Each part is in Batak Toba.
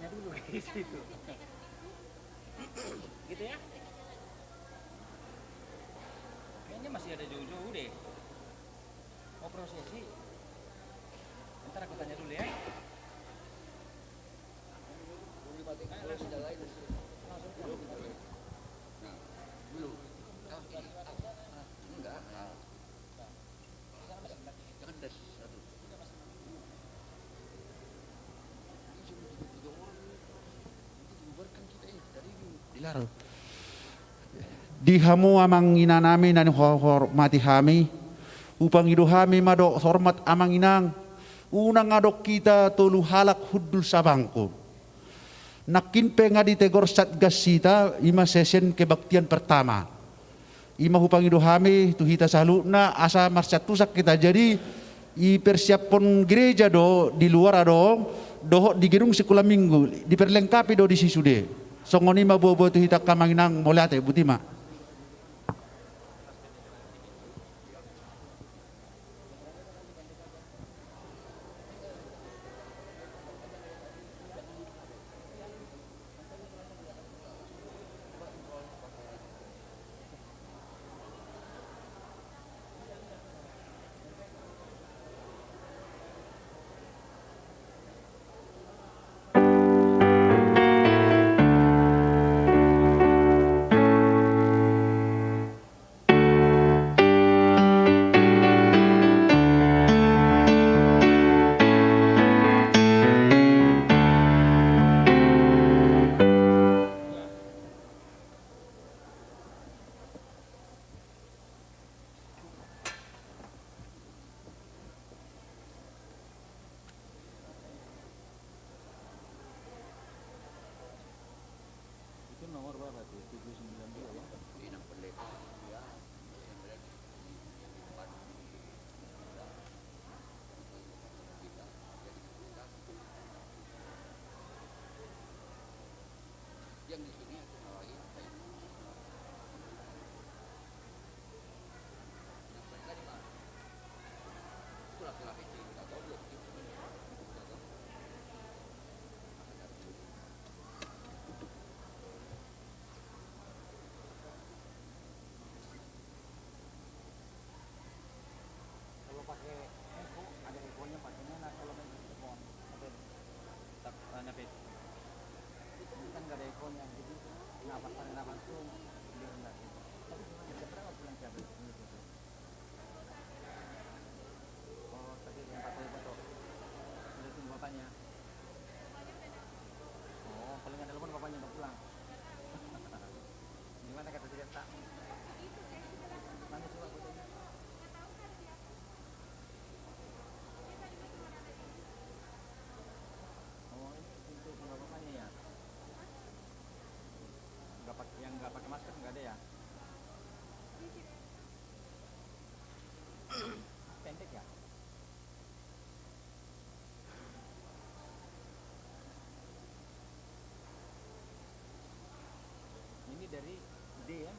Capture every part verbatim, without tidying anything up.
Dulu di situ. Gitu ya. Kayaknya masih ada jauh-jauh deh. Mau prosesi. Ntar aku tanya dulu ya. Belum dimatiin, belum dinyalain. Belum, belum. Nah, belum. Ah, ini, ah, ah, enggak. Nah. Jangan das satu. Ini cuma tiga, tiga orang. Nanti dibubarkan kita ini. Tadi di-, dilarang. Di hamu amang inanami na hihormati hami, hupangido hami ma dohot hormat amang inang, unang adong hita tolu halak hundul sabangkul. Nangkin pe nga ditegor Satgas hita, i ma sesen kebaktian pertama. I ma hupangido hami tu hita saluhutna asa marsiantusan hita. Jadi, dipersiaphon gereja do di luar adong, dohot di gedung sikola minggu, diperlengkapi do disi sude. Songon i ma boa-boa tu hita amang inang, mauliate, botima. Itu nomor berapa tuh? Tujuh sembilan dua, ya? Ini enam pendeta. Ya. Kalau pakai echo, ada echonya pakainya, nah, kalau main handphone, apa itu? Tak, eh, apa itu? Itu kan nggak ada echonya, jadi nggak pas ada langsung, biar nggak gitu. Tapi gimana, siapa tahu pulang siapa itu? Oh, tadi yang pakai foto. Udah tunggu bapaknya. Oh, paling ada telepon bapaknya udah pulang. Gimana kata si Desta? Mana coba fotonya? Oh, ini untuk bapak-bapaknya ya? Nggak pak-, yang nggak pakai masker nggak ada ya? Pendek ya? Ini dari D ya.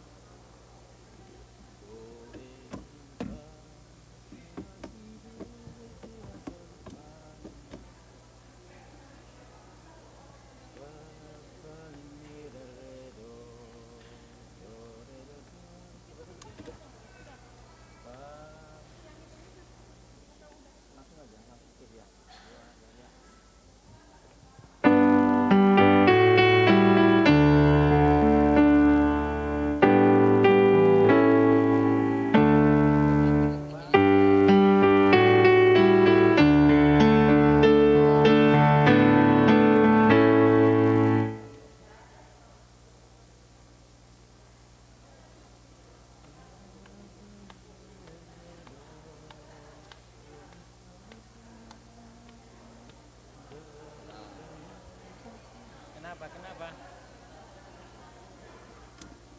Kenapa, kenapa?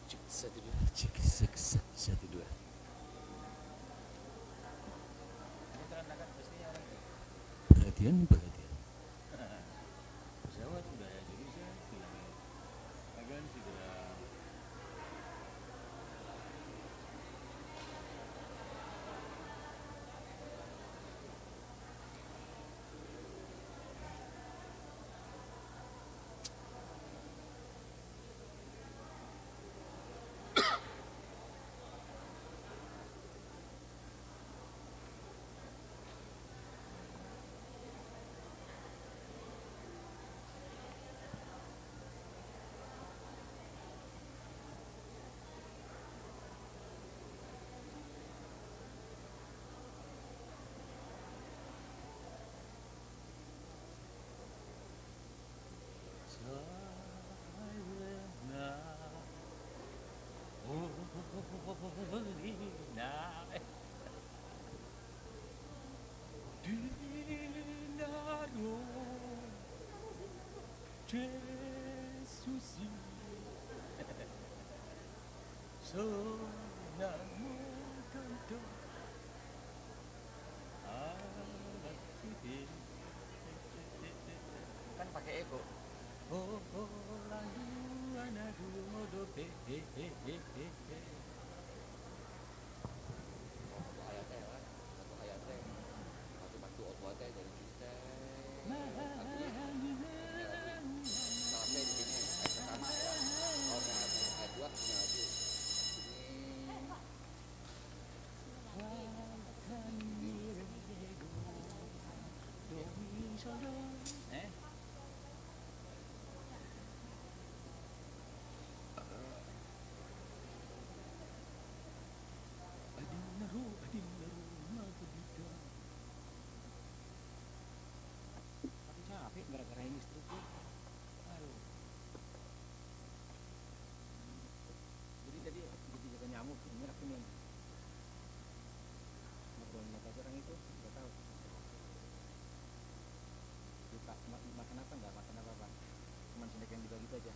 Cek, satu, dua, cek, sek, sek, satu, dua. Perhatian, perhatian. Pesawat udah ya, jadi saya bilang ya, agan segera. Jesus. So, na mo kanto. Kan pakai eko. Oh, oh, lalu anadu modo pe, he, he, he, he, he. Adinna ro, adinna ro, mangkubita. Aku capek gara-gara ini, stroke. Aduh. Jadi tadi jadi jaga nyamuk, ini aku nih. Ngobrol sama pacar yang itu, nggak tahu. Dia tak ma-, makan apa nggak? Makan apa, Bang? Cuman snack yang dibagi itu aja.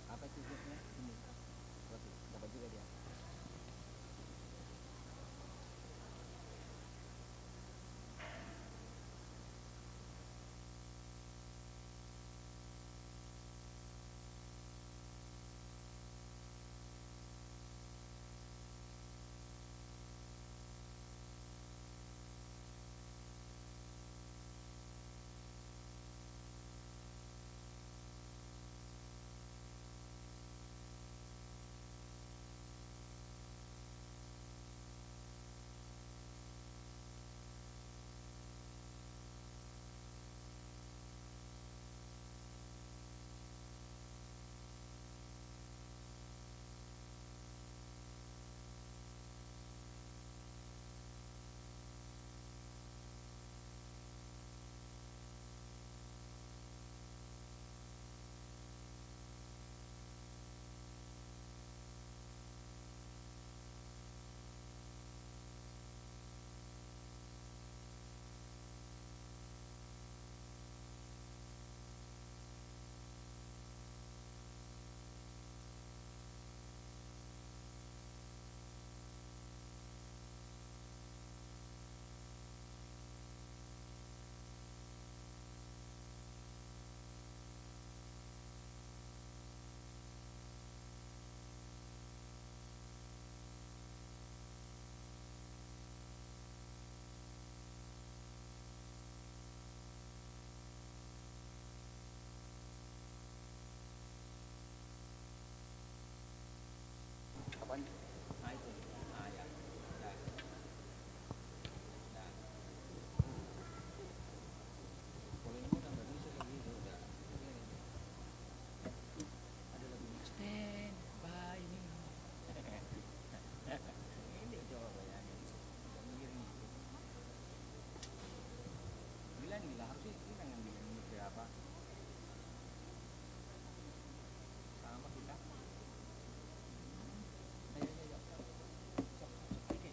Apa itu snacknya? Ini. Berarti dapat juga dia. Apaan? Nah, itu. Nah, ya. Nah. Nah. Kalau ini udah nggak bisa lagi, udah. Ada lagunya Stand By Me. Ini coba bayangin. Nggak mikirin itu. Gila, gila, harusnya kita yang bilang ini berapa? Sama kita. Ayo, ayo, ayo. Sok, sok, sok. Oke.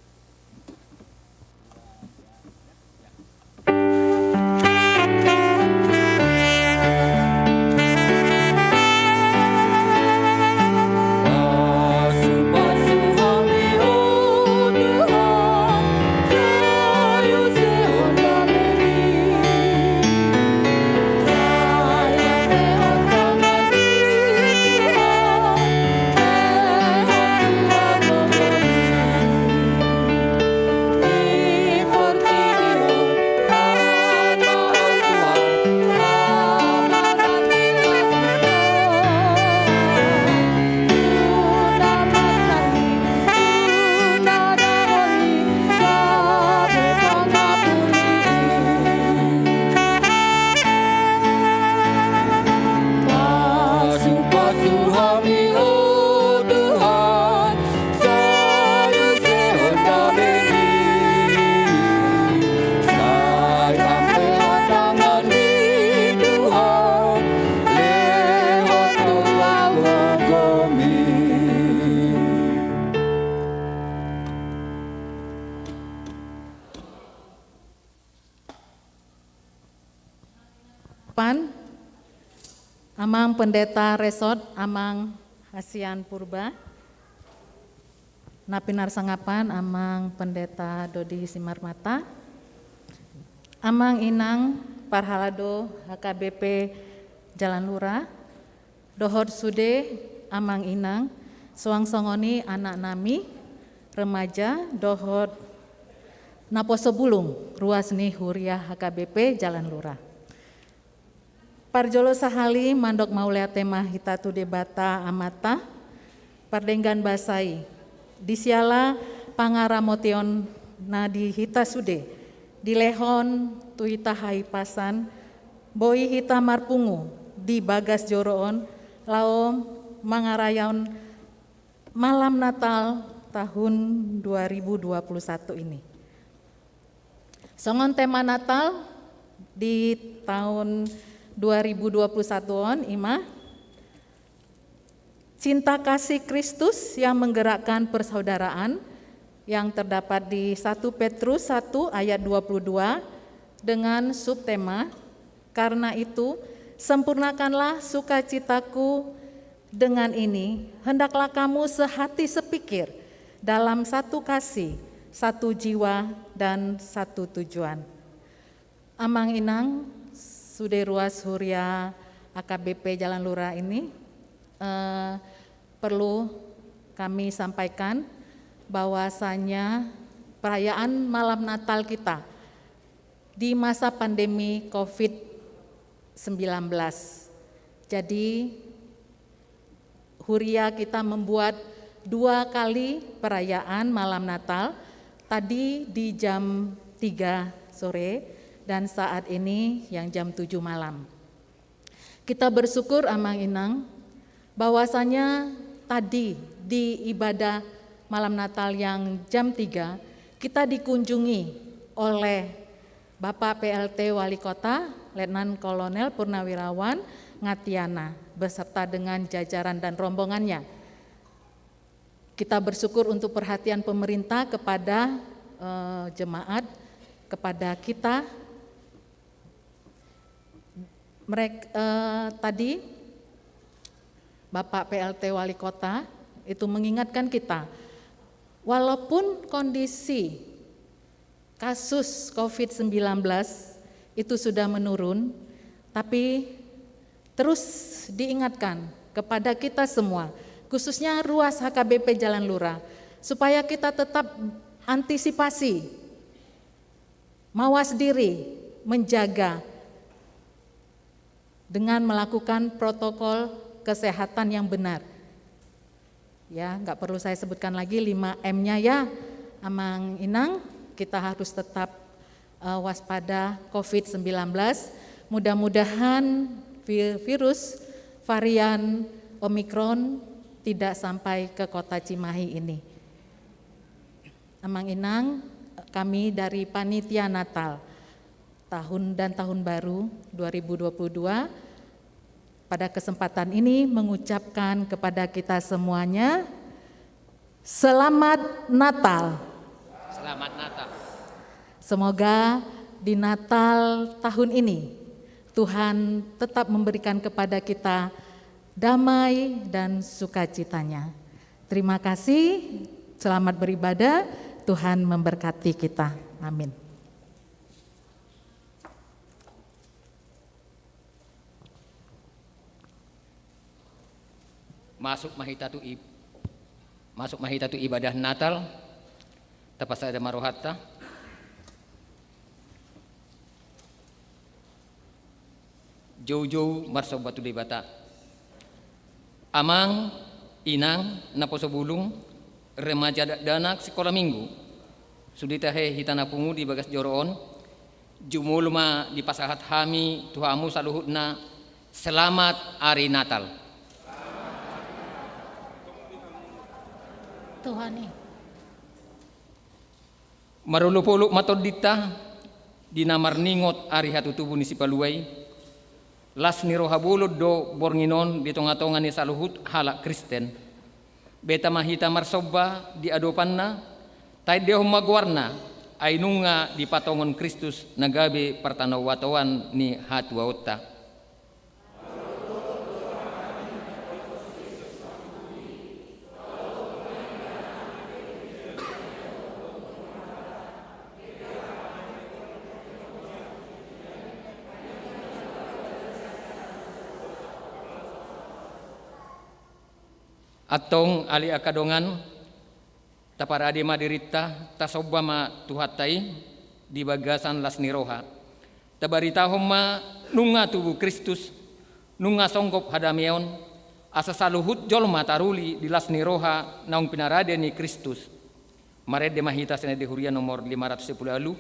Pasu-pasu hami, o Tuhan, sai use ho damemi. Sai angka tangan ni Tuhan, lehon ho gogomi. Pan. Amang Pendeta Resort, Amang Hasian Purba. Na pinarsangapan Amang Pendeta Dodi Simarmata. Amang Inang parhalado H K B P Jalan Lurah. Dohot sude Amang Inang, suang songon i anak nami, remaja, dohot naposo bulung, ruas ni huria H K B P Jalan Lurah. Parjolo sahali mandok mauliate ma hita tu Debata Amanta, pardenggan basa i, di siala pangaramotion na di hita sude, dilehon tu hita hahipason, boi hita marpungu di bagas joro on, laho mangarayahon malam Natal tahun dua ribu dua puluh satu ini. Songon tema Natal di tahun dua ribu dua puluh satu on, i ma, cinta kasih Kristus yang menggerakkan persaudaraan, yang terdapat di satu Petrus satu ayat dua puluh dua, dengan subtema, "Karena itu, sempurnakanlah sukacitaku. Dengan ini, hendaklah kamu sehati sepikir, dalam satu kasih, satu jiwa, dan satu tujuan." Amang Inang, sude ruas huria H K B P Jalan Lurah ini, eh, perlu kami sampaikan bahwasanya perayaan malam Natal kita di masa pandemi covid sembilan belas. Jadi, huria kita membuat dua kali perayaan malam Natal, tadi di jam tiga sore dan saat ini yang jam tujuh malam. Kita bersyukur, Amang Inang, bahwasanya tadi di ibadah malam Natal yang jam tiga, kita dikunjungi oleh Bapak P L T Wali Kota, Letnan Kolonel Purnawirawan Ngatiana, beserta dengan jajaran dan rombongannya. Kita bersyukur untuk perhatian pemerintah kepada, eh, jemaat, kepada kita. Mereka, eh, tadi Bapak P L T Wali Kota itu mengingatkan kita, walaupun kondisi kasus covid sembilan belas itu sudah menurun, tapi terus diingatkan kepada kita semua, khususnya ruas H K B P Jalan Lurah, supaya kita tetap antisipasi, mawas diri, menjaga dengan melakukan protokol kesehatan yang benar. Ya, nggak perlu saya sebutkan lagi lima M-nya ya, Amang Inang, kita harus tetap, eh, waspada covid sembilan belas. Mudah-mudahan vi-, virus varian Omicron tidak sampai ke kota Cimahi ini. Amang Inang, kami dari Panitia Natal tahun dan tahun baru dua ribu dua puluh dua, pada kesempatan ini mengucapkan kepada kita semuanya, Selamat Natal. Selamat Natal. Semoga di Natal tahun ini, Tuhan tetap memberikan kepada kita damai dan sukacitanya. Terima kasih, selamat beribadah, Tuhan memberkati kita. Amin. Masuk ma hita tu ib-, masuk ma hita tu ibadah Natal, tapasada ma rohanta. Joujou marsomba tu Debata. Amang, Inang, naposo bulung, remaja, dakdanak sikola minggu, sude tahe hita na pungu di bagas joro on, jumolo ma dipasahat hami tu hamu saluhutna, selamat ari Natal. Tuhan i. Marolopolop ma tondinta di na marningot ari hatutubu ni Sipalua i. Las ni roha bolon do borngin on di tongatonga ni saluhut halak Kristen. Beta ma hita marsomba di adopanna, taendehon ma goarna, ai nunga dipatongon Kristus na gabe partanobatoan ni hatuaonta. Antong ale angka dongan, taparade ma dirinta, tasomba ma Tuhanta i di bagasan las ni roha. Tabaritahon ma nunga tubu Kristus, nunga songgop hadameon, asa saluhut jolma taruli di las ni roha naung pinarade ni Kristus. Marende ma hita sian Ende Huria nomor lima ratus sepuluh alu,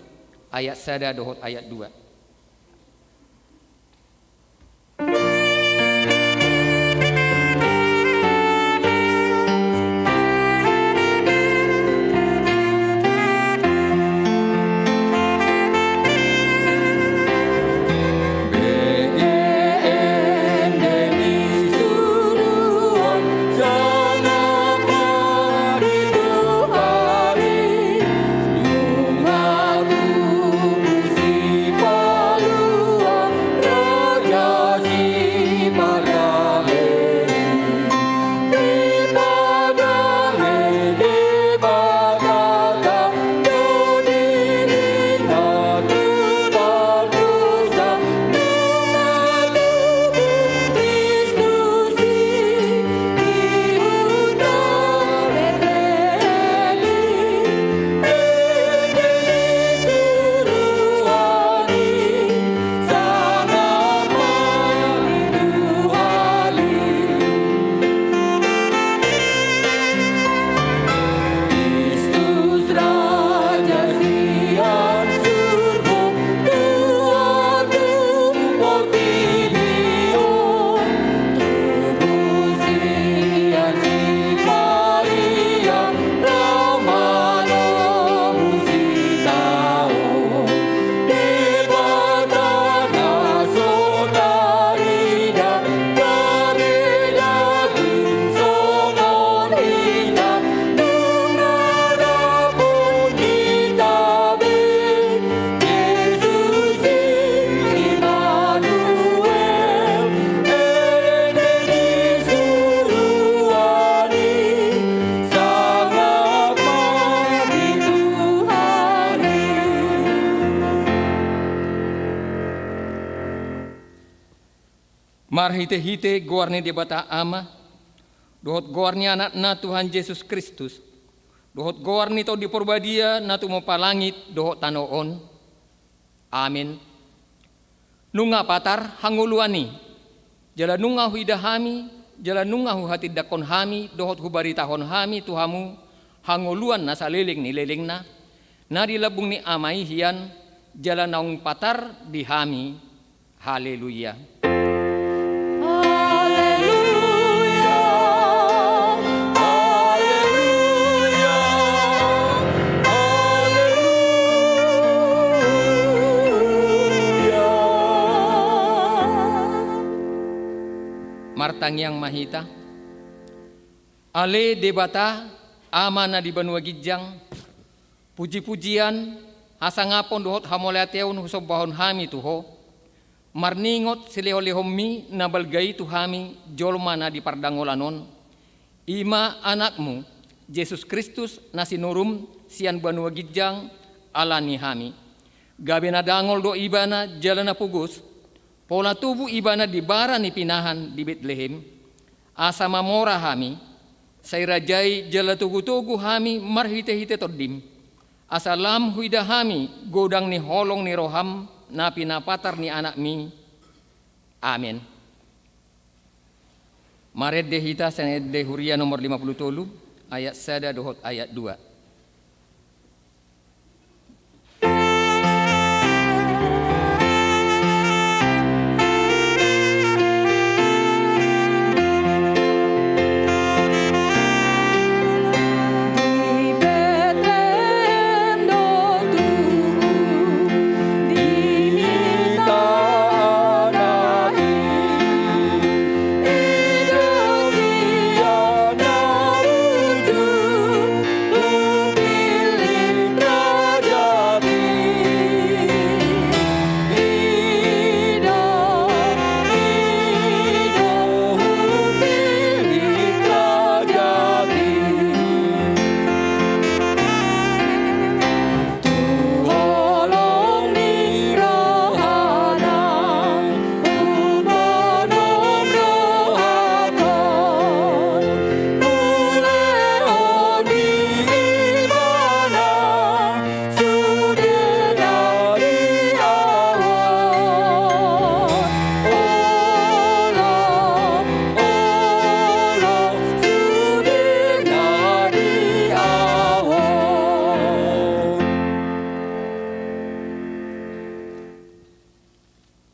ayat sada dohot ayat dua. Marhitehite goar ni Debata Ama, dohot goar ni Anakna Tuhan Jesus Kristus, dohot goar ni Tondi Porbadia na tumompa langit dohot tano on. Amen. Nunga patar hangoluan i, jala nunga huida hami, jala nunga huhatindangkon hami dohot hubaritahon hami tu hamu hangoluan na saleleng ni lelengna, na di lambung ni Ama i hian, jala naung patar di hami. Haleluya. Haleluya. Haleluya. Haleluya. Martangiang ma hita. Ale Debata, Ama na di banua ginjang, pujipujian, hasangapon dohot hamauliateon husombahon hami tu Ho, marningot silehonlehonMi na balga i tu hami jolma na di pardangolan on, i ma AnakMu, Jesus Kristus, na sinuruM sian banua ginjang ala ni hami. Gabe na dangol do Ibana jala na pogos, pola tubu Ibana di bara ni pinahan di Betlehem, asa mamora hami, sai rajai jala togutogu hami marhitehite TondiM, asa lam huida hami godang ni holong ni rohaM na pinapatar ni AnakMi. Amen. Marende hita sian Ende Huria nomor lima pulu tolu, ayat sada dohot ayat dua.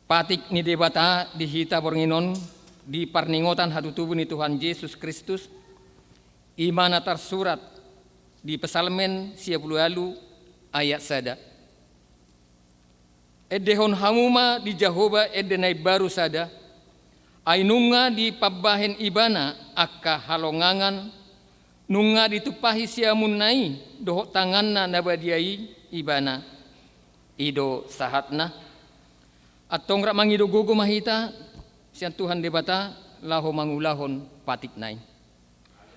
Patik ni Debata di hita borngin on di parningotan hatutubu ni Tuhan Jesus Kristus, i ma na tarsurat di Psalmen sia pulu ualu ayat sada. Endehon hamu ma di Jahowa ende na imbaru sada, ai nunga dipambahen Ibana angka halongangan, nunga ditumpahi siamunna i dohot tanganna na badia i Ibana. I do sahatna. Antong rap mangido gogo ma hita sian Tuhan Debata laho mangulahon patikna i.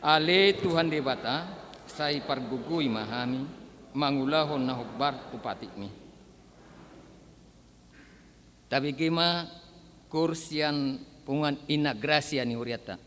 Ale Tuhan Debata, sai pargogoi ma hami mangulahon na hombar tu patikmi. Tabege ma kor sian punguan Inna Gracia ni hurianta.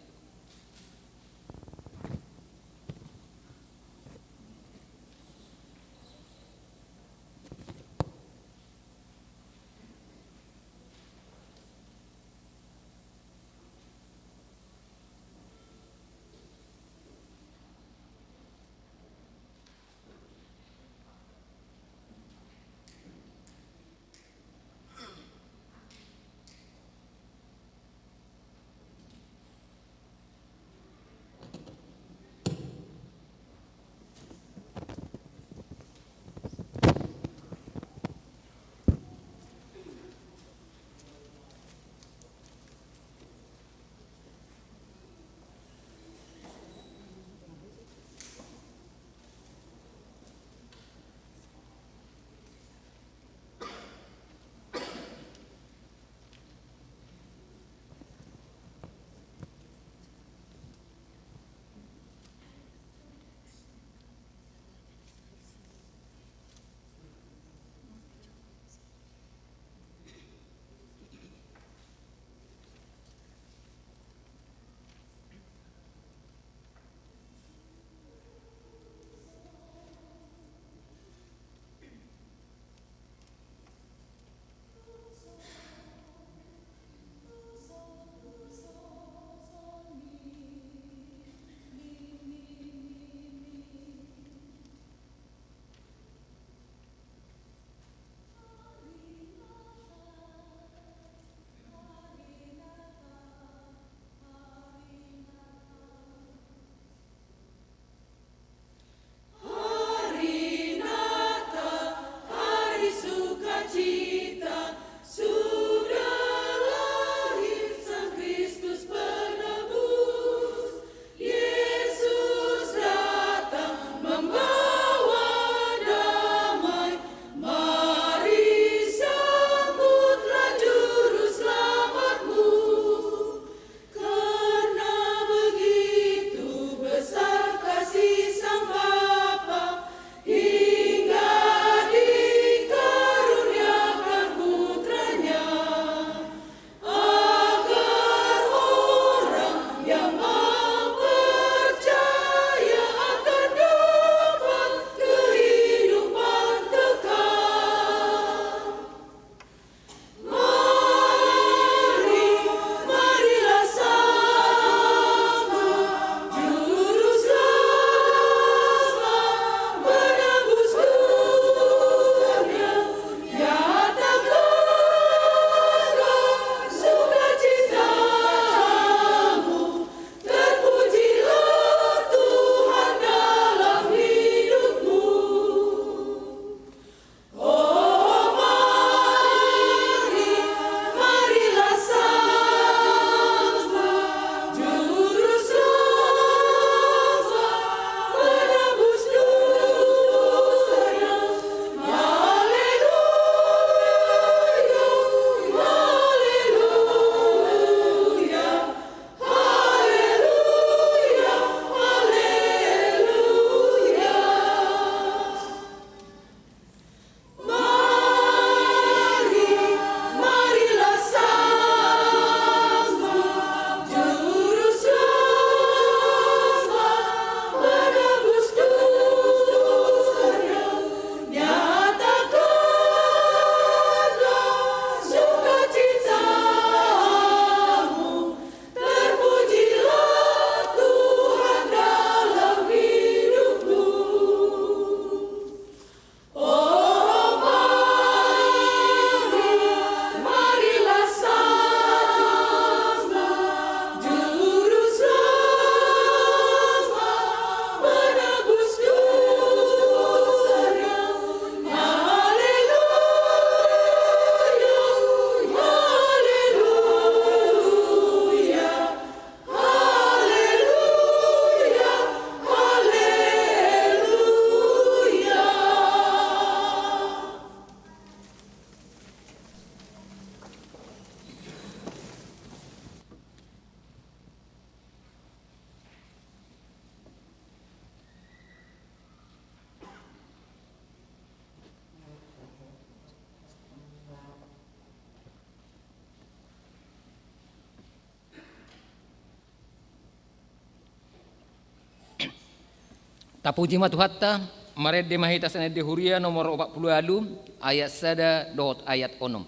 Tapuji ma Tuhanta. Marende ma hita sian Ende Huria nomor opat pulu ualu, ayat sada dohot ayat onom.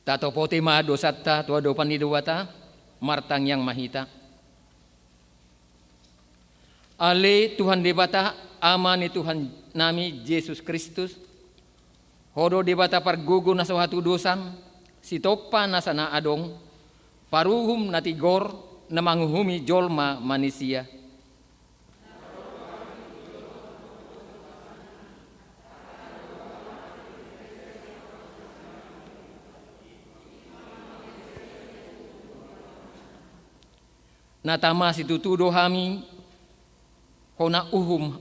Tatopoti ma dosanta tu adopan ni Debata. Martangiang ma hita. Ale Tuhan Debata, Ama ni Tuhannami Jesus Kristus, Ho do Debata pargogo na so hatudosan, sitompa nasa na adong, paruhum na tigor, na manguhumi jolma manisia. Na tama situtu do hami hona uhum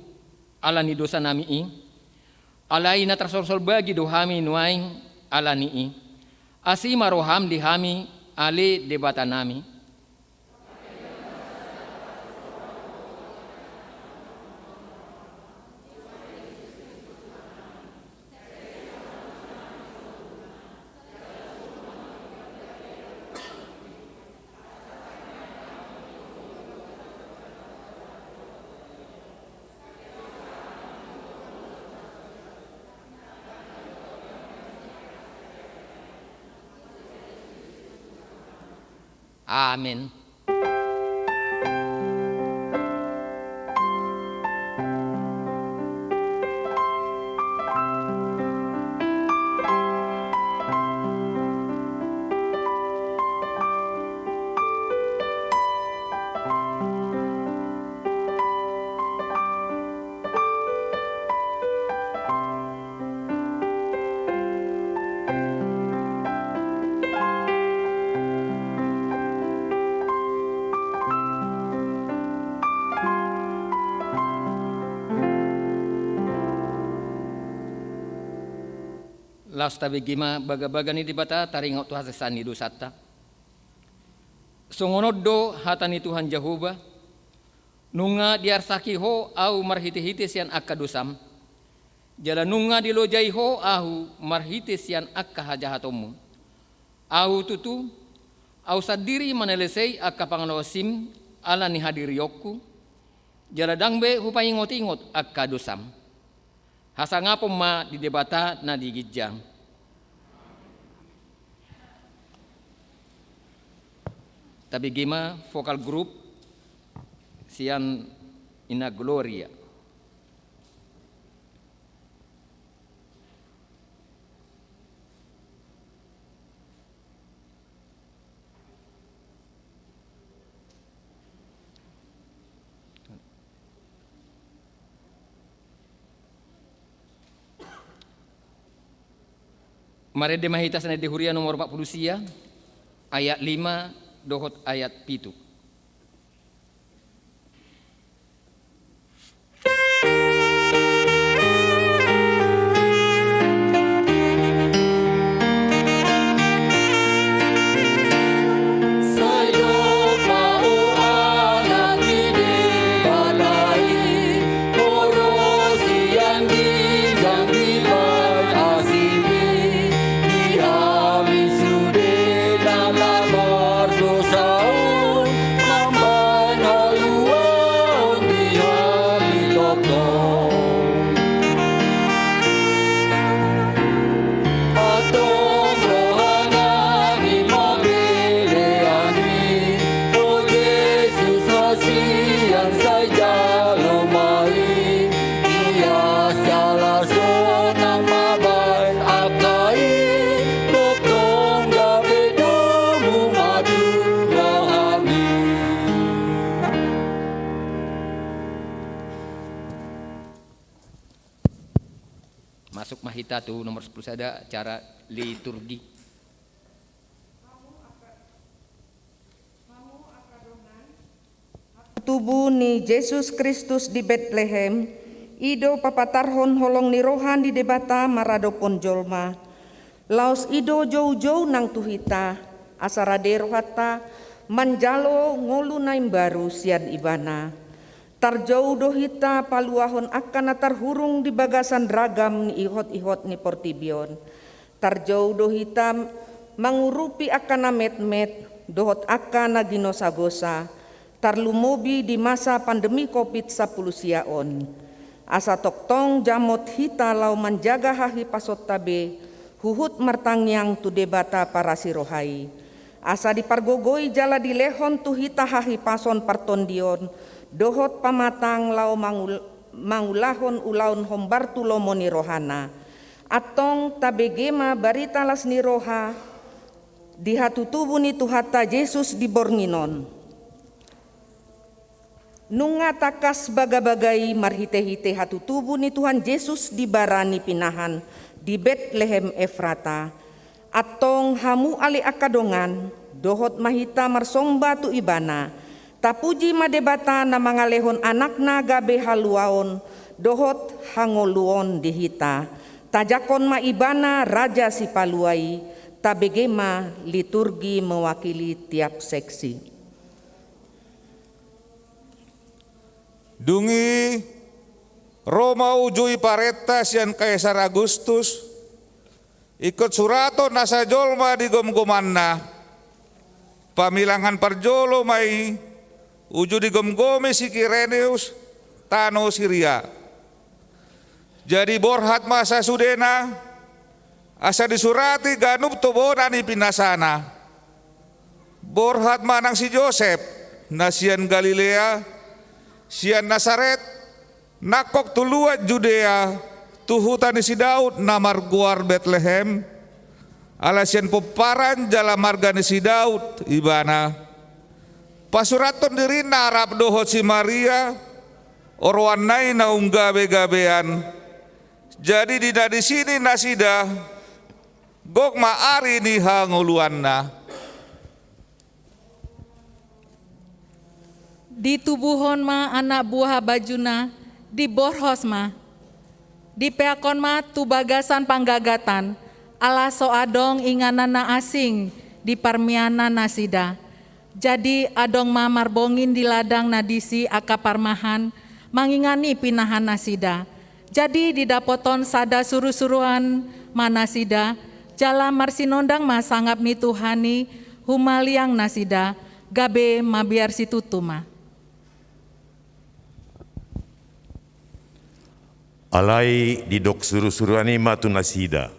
ala ni dosanami i, alai na tarsolsol bagi do hami nuaeng ala ni i. Asi ma roham di hami, ale Debatanami. Amen. Laos tabege ma bagabaga ni Debata taringot tu hasesaan ni dosanta. Songon on do hata ni Tuhan Jahowa: Nunga diarsaki ho ahu marhitehite sian angka dosam, jala nunga dilojai ho ahu marhite sian angka hajahatonmu. Ahu tutu, ahu sandiri manalesei angka pangalaosim ala ni hadirionku, jala ndang be hupaingotingot angka dosam. Hasangapon ma di Debata na di ginjang. Tabege ma vokal grup sian Ina Gloria. Marende ma hita sian Ende Huria nomor opat pulu sia, ayat lima dohot ayat pitu. Masuk ma hita tu nomor sepuluh sada, acara liturgi. Tubu ni Jesus Kristus di Betlehem, i do papatarhon holong ni roha ni Debata maradophon jolma. Laos i do joujou nang tu hita, asa rade rohanta manjalo ngolu na imbaru sian Ibana. Tarjou do hita paluahon angka na tarhurung di bagasan ragam ni ihot-ihot ni portibi on. Tarjou do hita mangurupi angka na metmet dohot angka na ginosagosa, tarlumobi di masa pandemi covid sampulu sia on. Asa tongtong jamot hita laho manjaga hahipasonta be huhut martangiang tu Debata parasi roha i. Asa dipargogoi jala dilehon tu hita hahipason partondion dohot pamatang laho mangul-, mangulahon ulaon hombar tu lomo ni rohana. Antong tabege ma barita las ni roha di hatutubu ni Tuhanta Jesus di borngin on. Nunga tangkas bagabaga i marhite-hite hatutubu ni Tuhan Jesus di bara ni pinahan di Betlehem Efrata. Antong hamu ale angka dongan, dohot ma hita marsomba tu Ibana. Tapuji ma Debata na mangalehon Anakna gabe haluaon dohot hangoluon di hita. Tajangkon ma Ibana Raja Sipalua i, tabege ma liturgi mewakili tiap seksi. Dung i ro ma uju i parenta sian Kaisar Agustus, ingkon suraton nasa jolma di gomgomanna. Pamilangan parjolo ma i uju digomgomi si Kireneus tano Siria. Jadi borhat ma sasudena, asa disurati ganup tobona ni pinasana. Borhat ma nang si Josep, na sian Galilea, sian Nasaret, nangkok tu luat Judea, tu huta ni si Daud na margoar Betlehem, ala sian pomparan jala marga ni si Daud ibana. Pasurathon dirinna rap dohot si Maria, oroanna i naung gabe-gabean. Jadi di na disi ni nasida, gok ma ari ni hangoluanna. Ditubuhon ma anak buah bajuna, diborhos ma. Dipeakhon ma tu bagasan panggagatan, ala so adong inganan na asing di parmianan nasida. Jadi adong ma marbongin di ladang na disi angka parmahan, mangingani pinahan nasida. Jadi didapothon sada surusuruan ma nasida, jala marsinondang ma sangap ni Tuhan i humaliang nasida, gabe mabiar situtu ma. Alai didok surusuruan i ma tu nasida: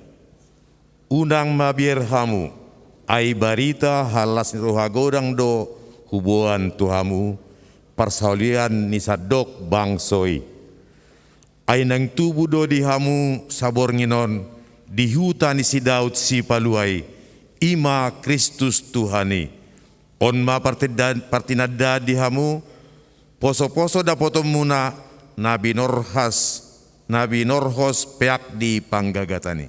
Unang mabiar hamu, ai barita las ni roha godang do huboan tu hamu, parsaulian ni sandok bangso i. Ai naeng tubu do di hamu saborngin on, di huta ni si Daud Sipalua i, i ma Kristus Tuhan i. On ma partinda-, partinandaan di hamu, poso-poso dapotonmuna na binorhas, na binorhos peak di panggagatan i.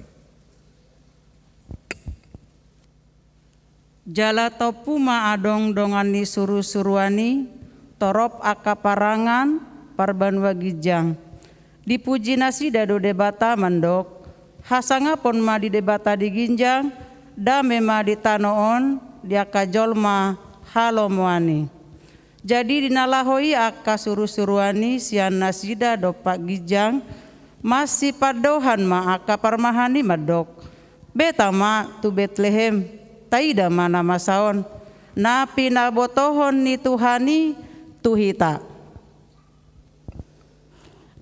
Jala tompu ma adong dongan ni surusuruan i, torop angka parangan parbanua ginjang. Dipuji nasida do Debata mandok: Hasangapon ma di Debata di ginjang, dame ma di tano on di angka jolma halomoan i. Jadi di na laho i angka surusuruan i sian nasida dompak ginjang, masipandohan ma angka parmahan i mandok: Beta ma tu Betlehem, taida ma na masa on, na pinabotohon ni Tuhan i tu hita.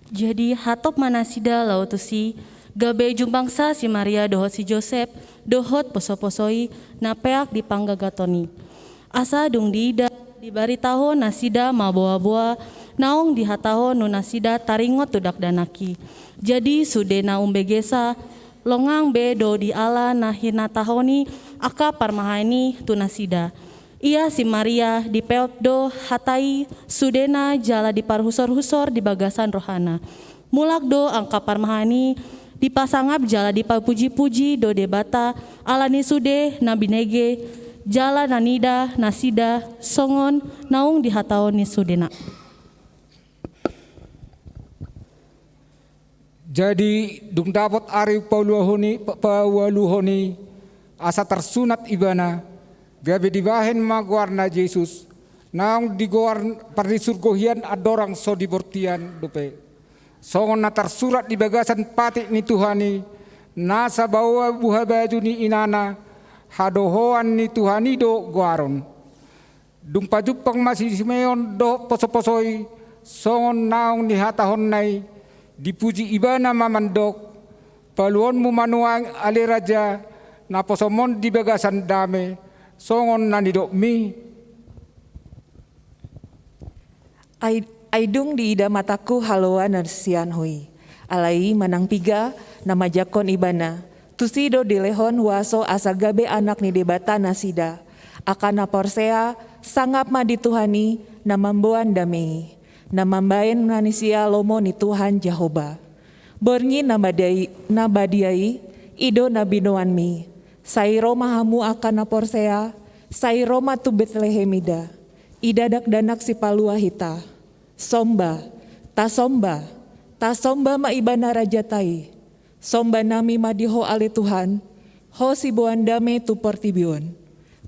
Jadi hatop ma nasida laho tusi, gabe jumpangsa si Maria dohot si Josep, dohot posoposo i na peak di panggagatan i. Asa dung diida, dibaritahon nasida ma boaboa naung dihatahon nunga nasida taringot tu dakdanak i. Jadi sude na umbegesa, longang be do diala na hinatahon i angka parmahan i tu nasida. Ia si Maria dipeop do hata i sudena jala diparhusorhusor di bagasan rohana. Mulak do angka parmahan i Dipasangap jala dipapuji-puji do Debata ala ni sude na binege jala na nida nasida songon naung dihatahon ni sudena. Jadi, dung dapot ari pauluhon i, pa-, paualuhon i, asa tarsunat ibana, gabe dibahen ma goarna Jesus, naung digoar pardisurgohian andorang so di bortian dope. Songon na tarsurat di bagasan patik ni Tuhan i, nasa baoa buhabaju ni inana, hadohoan ni Tuhan i do goaron. Dung pajumpang ma si Simeon dohot poso-poso i, songon naung nihatahonna i, dipuji ibana ma mandok, paluonmu ma nuaeng ale raja, naposom on di bagasan dame, songon na nidokmi. Ai, ai dung diida matangku haloan na sian ho i. Alai manang piga na manjangkon ibana, tusi do dilehon huaso asa gabe anak ni Debata nasida. Angka na porsea, sangap ma di Tuhan i, na mamboan dame i. Na mambahen manisia lomo ni Tuhan Jahowa. Borngin na badia i, na badia i, i do na binoanmi. Sai ro ma hamu angka na porsea, sai ro ma tu Betlehem ida. Ida dakdanak sipalua hita. Somba, tasomba, tasomba ma ibana rajanta i. Somba nami ma di ho ale Tuhan, ho siboan dame tu portibi on.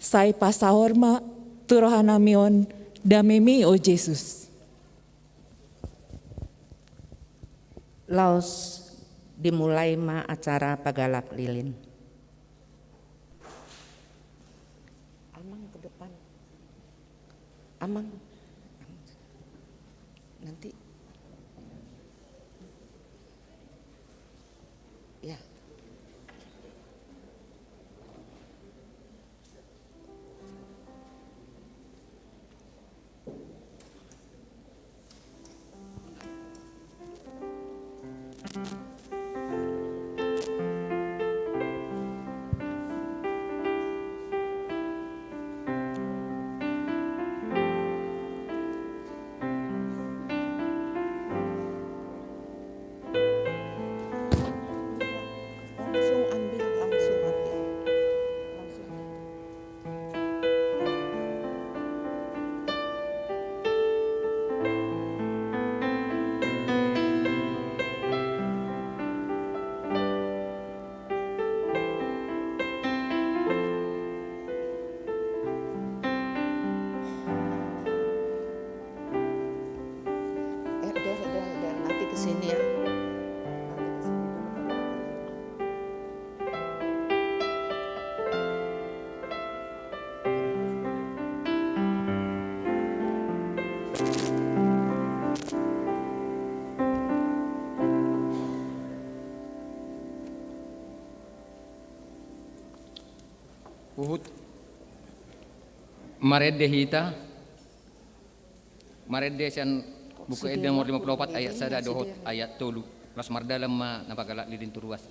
Sai pasaor ma tu roha nami on damemi o Jesus. Laos dimulai ma acara pagalak lilin. Amang ke depan. Amang. Nanti. Ya. Langsung ambil, langsung ambil. Langsung. Eh, udah, udah, udah. Nanti ke sini ya. Nanti ke sini dulu. Huhut marende hita. Marende sian Buku Ende nomor lima puluh opat ayat sada dohot ayat tolu. Laos mardalan ma na pagalak lilin tu ruas.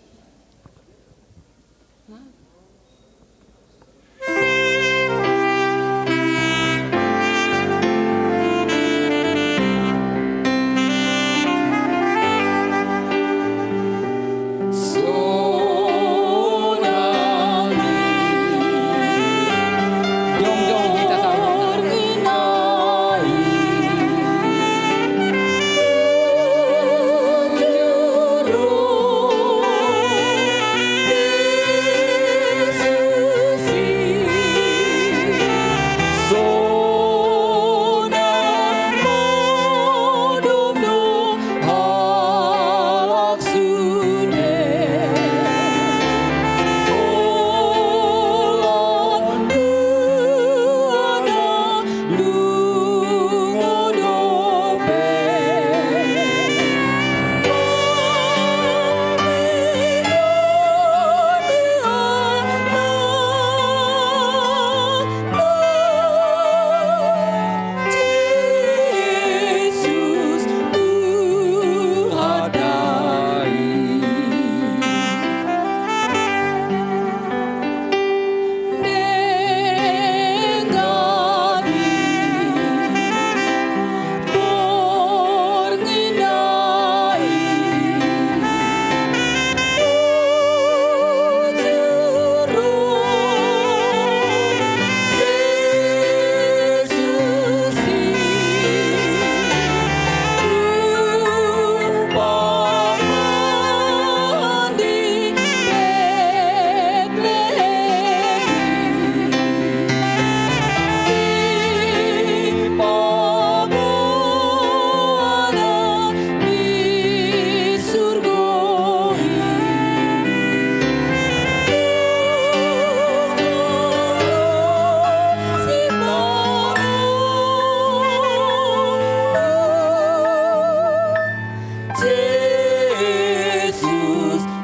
Jesus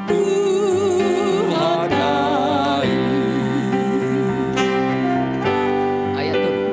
Tuhanta i. Ayat tolu.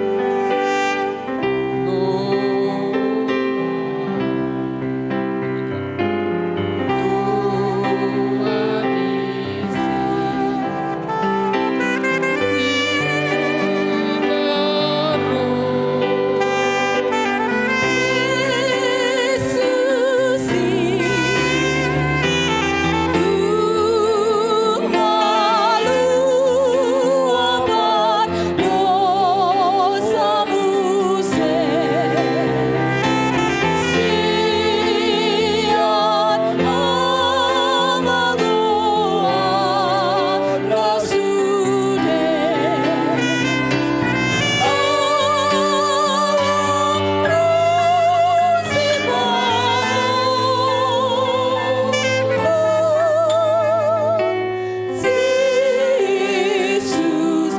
Jesus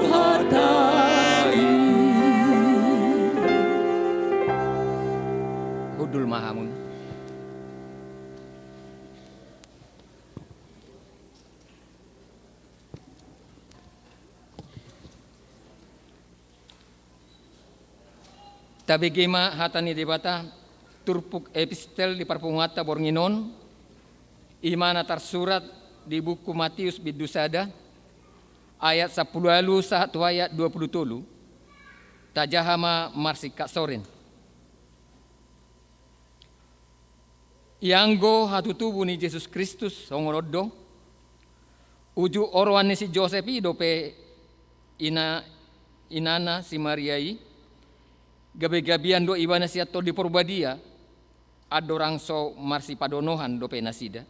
Tuhanta i. Hundul ma hamu. Tabege ma hata ni Debata, turpuk epistel di parpunguanta borngin on, i ma na tarsurat di buku Matius bindu sada, ayat sampulu ualu sahat tu ayat dua pulu tolu, tajaha ma marsingkat sorin. Ianggo hatutubu ni Jesus Kristus songon on do, uju oroan ni si Josep i dope ina-, inana si Maria i, gabe-gabean do ibana sian Tondi Porbadia, andorang so marsipadonohan dope nasida.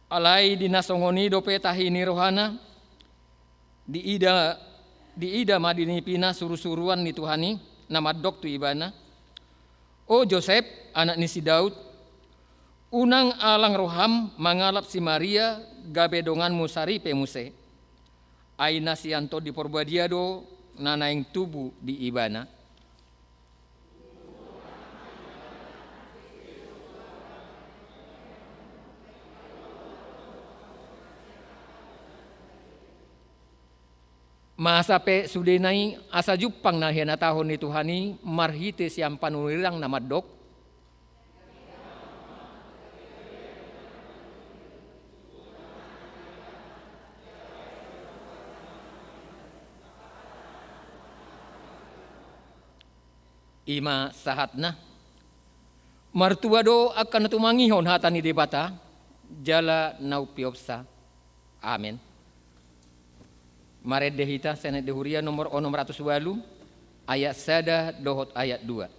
Alai di na songon i dope tahi ni rohana, diida, diida ma di nipina suru-suruan ni Tuhan i, na mandok tu ibana: O Josep, anak ni si Daud, unang alang roham mangalap si Maria gabe donganmu saripe muse. Ai na sian Tondi Porbadia do na naeng tubu di ibana. Masa pe sudena i asa jumpang na hinatahon ni Tuhan i marhite sian panurirang na mandok: I ma sahatna. Martua do angka na tumangihon hata ni Debata jala na umpeopsa. Amen. Marende hita sian Ende Huria nomor onom ratus ualu, ayat sada dohot ayat dua.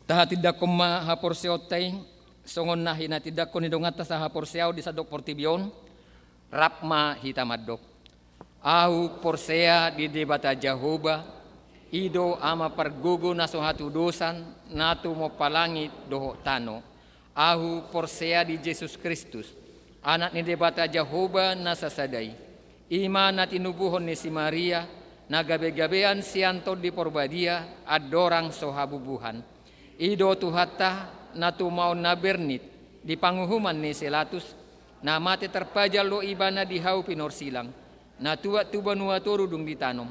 Tahatindangkon ma haporseaonta i, songon na hinatindangkon ni donganta sahaporseaon di sandok portibi on. Rap ma hita mandok. Ahu porsea di Debata Jahowa, i do Ama pargogo na so hatudosan, na tumompa langit dohot tano. Ahu porsea di Jesus Kristus, Anak ni Debata Jahowa na sasada i. I ma na tinubuhon ni si Maria, na gabegabean sian Tondi Porbadia, andorang so habubuhan. I do Tuhanta, na tumaon na bernit di panguhuman ni si Latus, na mate tarpajal do Ibana di hau pinorsilang, na tuat tu banua toru dung ditanom,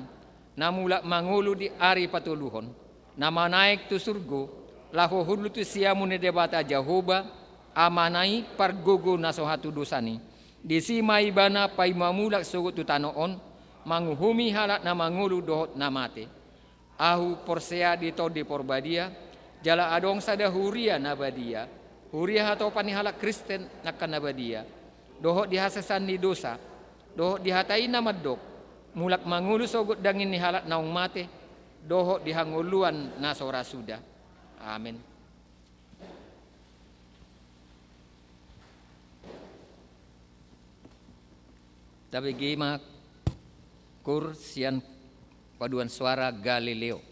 na mulak mangolu di ari patoluhon, na manaek tu surgo, laho hundul tu siamun ni Debata Jahowa, Amana i pargogo na so hatudosan i. Disi ma Ibana paima mulak sogot tu tano on, manguhumi halak na mangolu dohot na mate. Ahu porsea di Tondi Porbadia, jala adong sada huria na badia, huria hatopan ni halak Kristen angka na badia, dohot di hasesaan ni dosa, dohot di hata i na mandok, mulak mangolu sogot daging ni halak naung mate, dohot di hangoluan na so ra suda. Amen. Tabege ma koor sian paduan suara Galileo.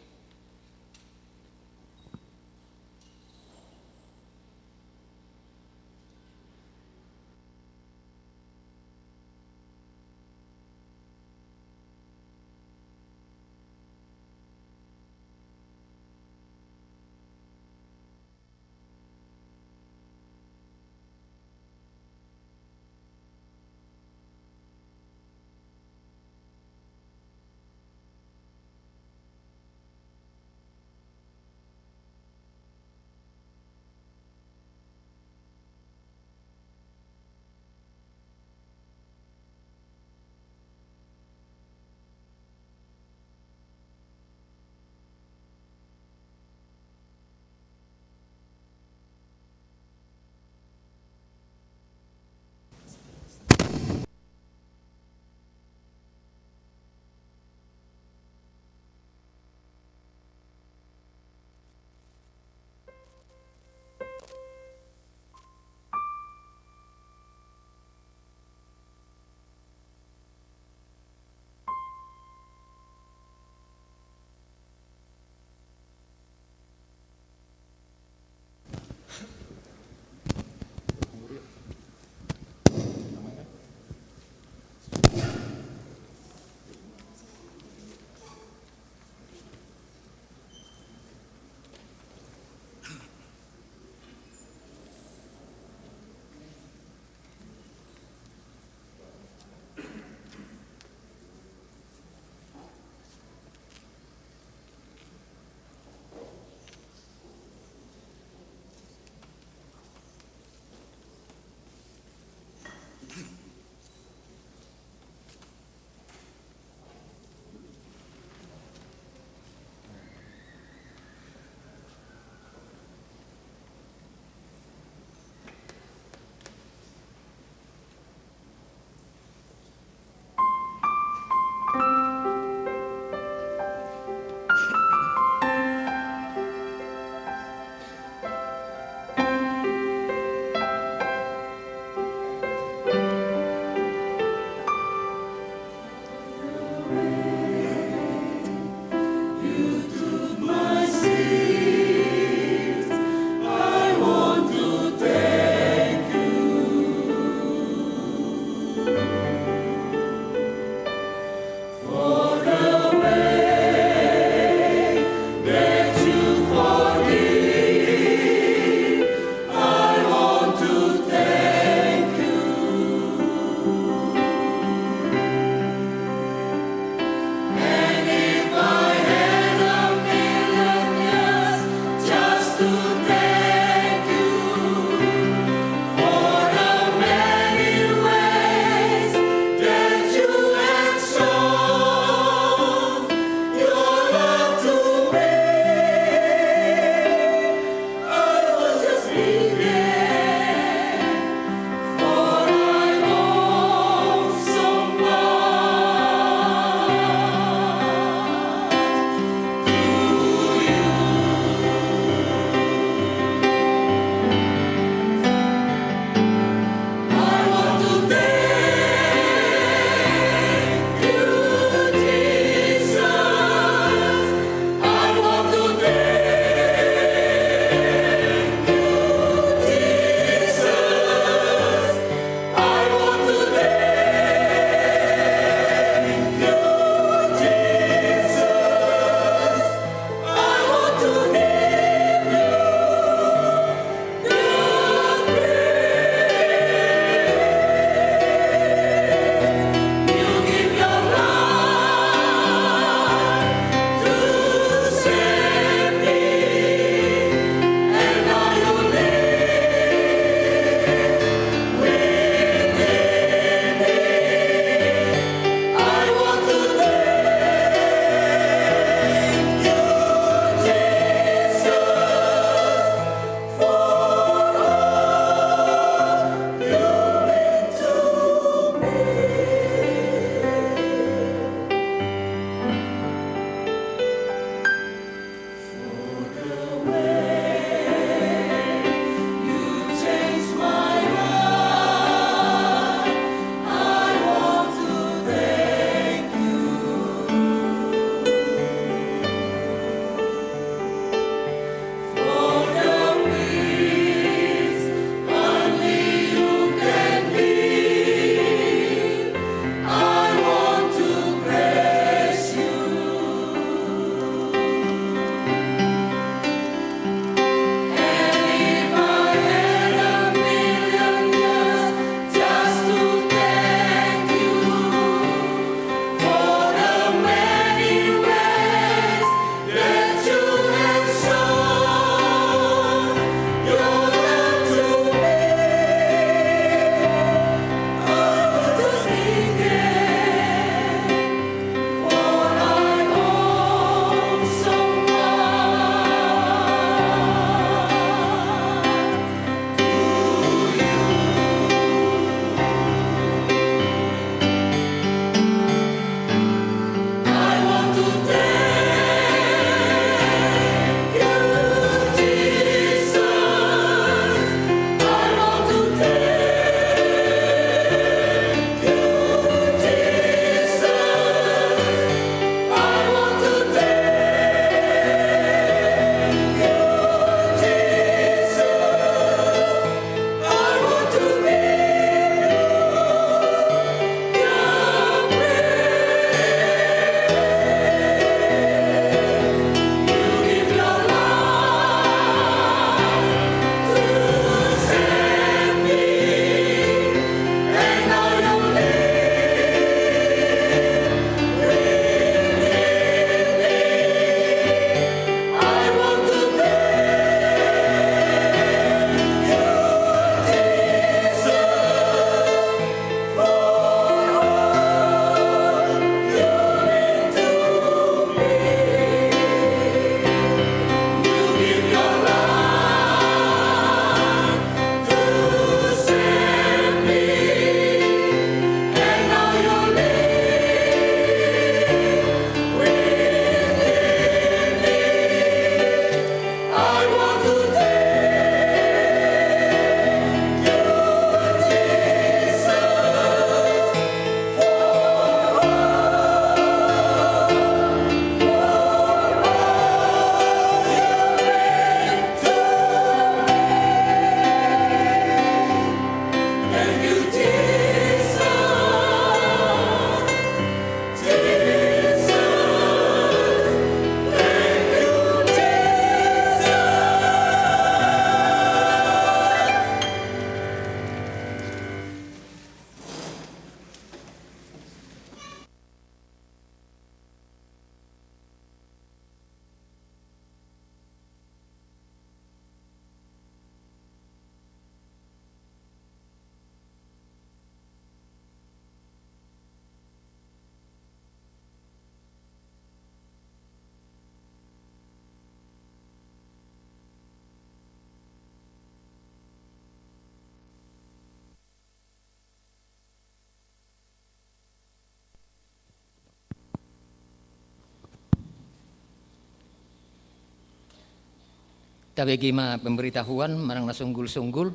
Tabege ma pemberitahuan manang na sunggul-sunggul,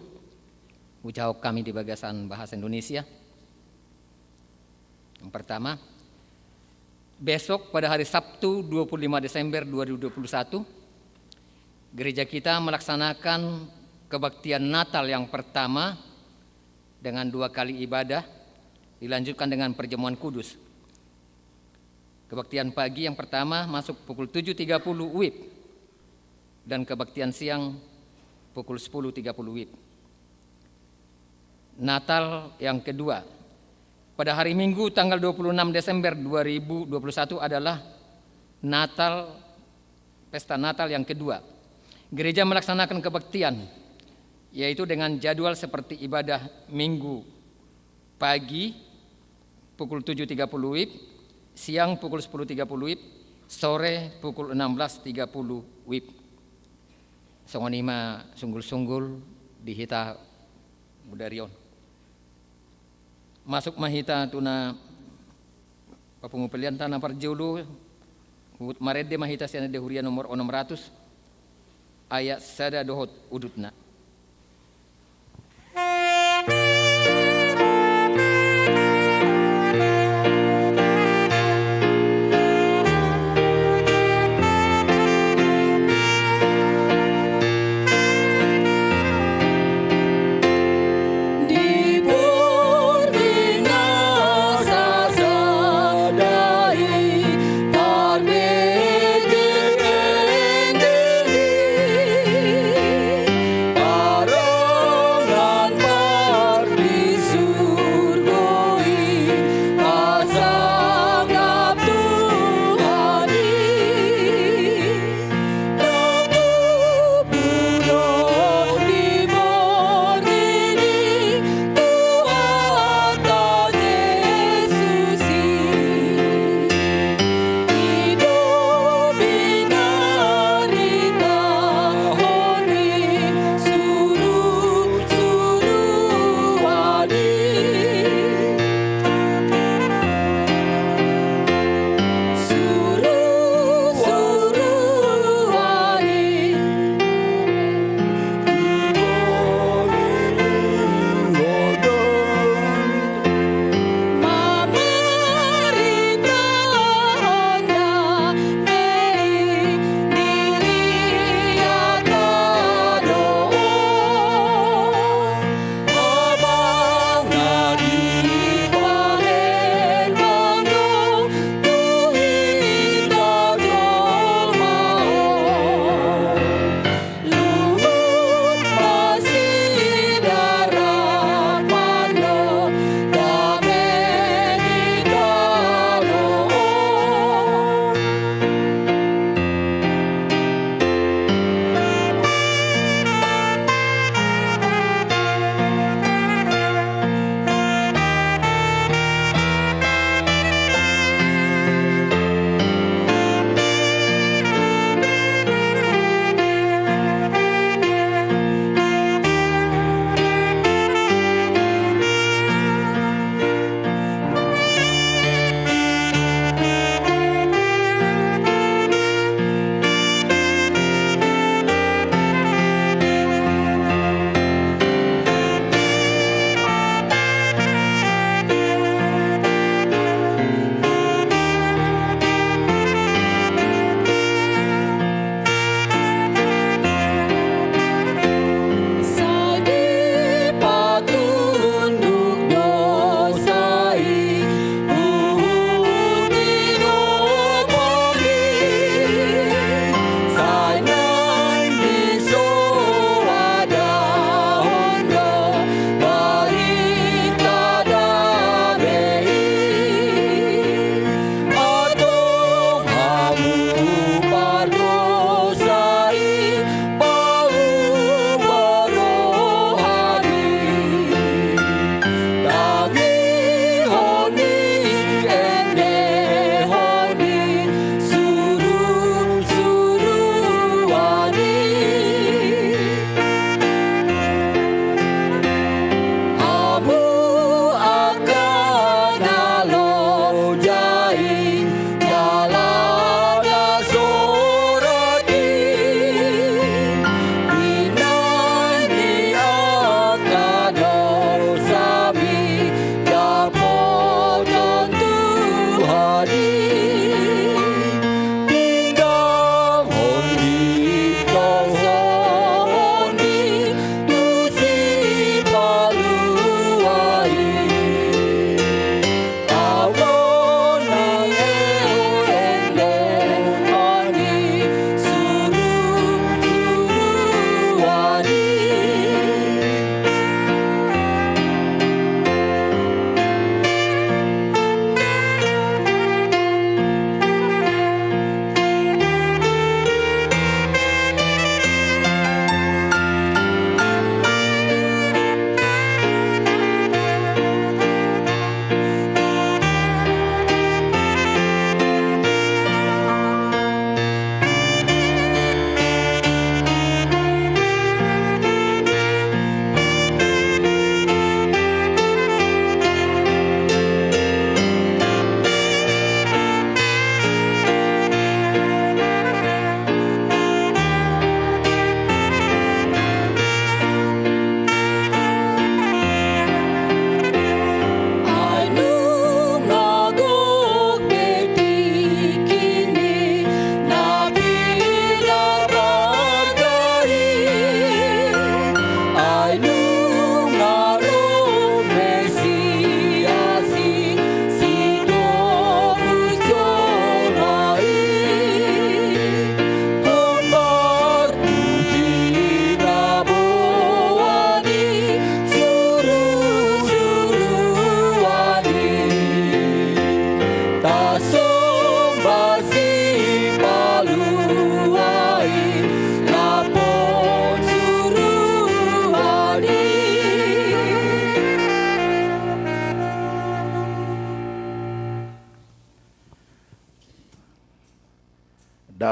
ucapon hami di bagasan bahasa Indonesia. Yang pertama, besok pada hari Sabtu dua puluh lima Desember dua ribu dua puluh satu, gereja kita melaksanakan kebaktian Natal yang pertama dengan dua kali ibadah, dilanjutkan dengan perjamuan kudus. Kebaktian pagi yang pertama masuk pukul tujuh tiga puluh wib dan kebaktian siang pukul sepuluh tiga puluh wib. Natal yang kedua. Pada hari Minggu tanggal dua puluh enam Desember dua ribu dua puluh satu adalah Natal, pesta Natal yang kedua. Gereja melaksanakan kebaktian, yaitu dengan jadwal seperti ibadah Minggu pagi pukul tujuh tiga puluh wib, siang pukul sepuluh tiga puluh wib, sore pukul enam belas tiga puluh wib. Songon i ma sunggul-sunggul di hita mudari on. Masuk ma hita tu na papungu pelean ta na parjolo, huhut marende ma hita sian Ende Huria nomor onom ratus, ayat sada dohot udutna.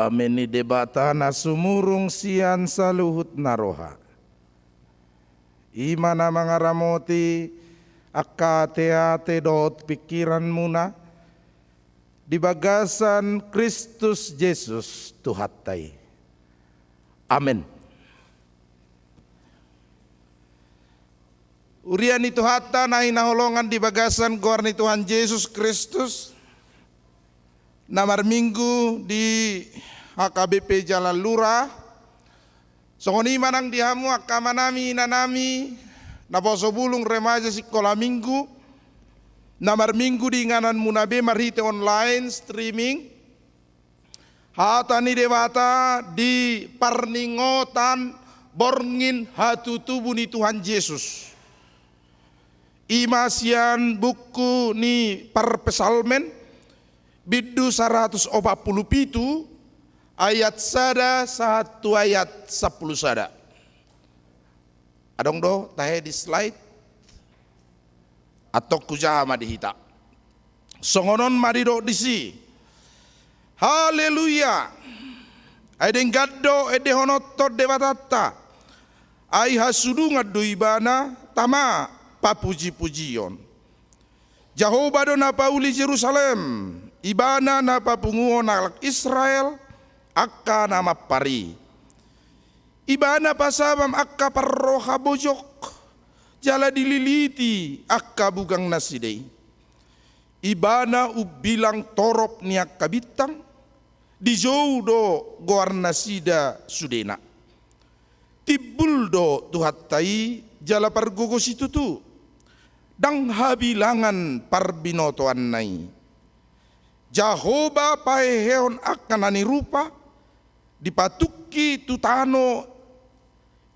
Dame ni Debata na sumurung sian saluhut na roha, i ma na mangaramoti angka ateate dohot pingkiranmuna di bagasan Kristus Jesus Tuhanta i. Amen. Huria ni Tuhanta na hinaholongan di bagasan goar ni Tuhan Jesus Kristus, na marminggu di H K B P Jalan Lurah, songon i ma nang di hamu angka amanami, inanami, naposo bulung, remaja, sikola minggu, na marminggu di ingananmuna be marhite online streaming, hata ni Debata di parningotan borngin hatutubu ni Tuhan Jesus. I ma sian buku ni Parpsalmen, bindu saratus opat pulu pitu, ayat sada sahat tu ayat sampulu sada. Adong do tahe di slide? Antong hujaha ma di hita. Songon on ma didok disi: Haleluya! Ai denggan do endehononhon Debatanta, ai hasudungan do Ibana tama papujipujion. Jahowa do na pauli Jerusalem, Ibana na papunguhon halak Israel angka na mampar i. Ibana pasabam angka parroha bojok, jala dililiti angka bugang nasida i. Ibana umbilang torop ni angka bintang, dijou do goarnasida sudena. Timbul do Tuhanta i jala pargogo situtu, ndang habilangan parbinotoanna i. Jahowa pahehehon angka na nirupa, dipatungki tu tano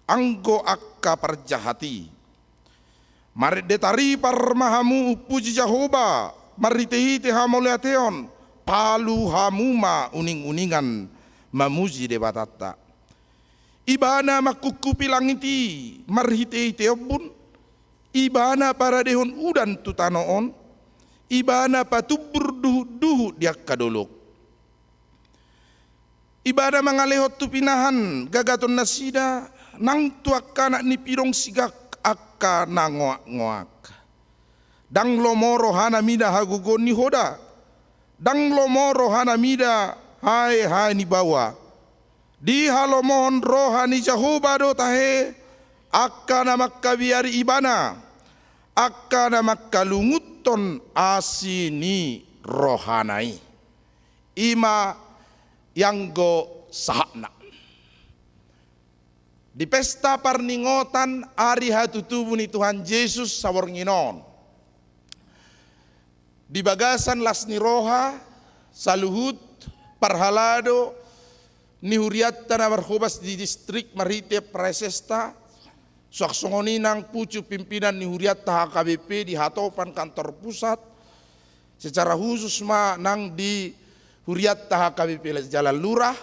anggo angka parjahat i. Marende taripar ma hamu umpuji Jahowa marhitehite hamauliateon, palu hamu ma uninguningan mamuji Debatanta. Ibana mangkungkupi langit i marhitehite ombun, Ibana paradehon udan tu tano on, Ibana patumbur duhutduhut di angka dolok. Ibana mangalehon tu pinahan gagatonnasida, nang tu angka anak ni pidong sigak angka na ngoakngoak. Ndang lomo rohana mida hagogoon ni hoda, ndang lomo rohana mida haehae ni baoa. Dihalomohon roha ni Jahowa do tahe angka na mangkabiari Ibana, angka na mangkalungunhon asi ni rohana i. I ma ianggo sahatna. Di pesta parningotan ari hatutubu ni Tuhan Jesus saborngin on, di bagasan las ni roha saluhut parhalado ni hurianta na marhobas di distrik marhite praesesta, suang songon i nang pucuk pimpinan ni hurianta H K B P di hatopan kantor pusat, secara khusus ma nang di hurianta H K B P Jalan Lurah,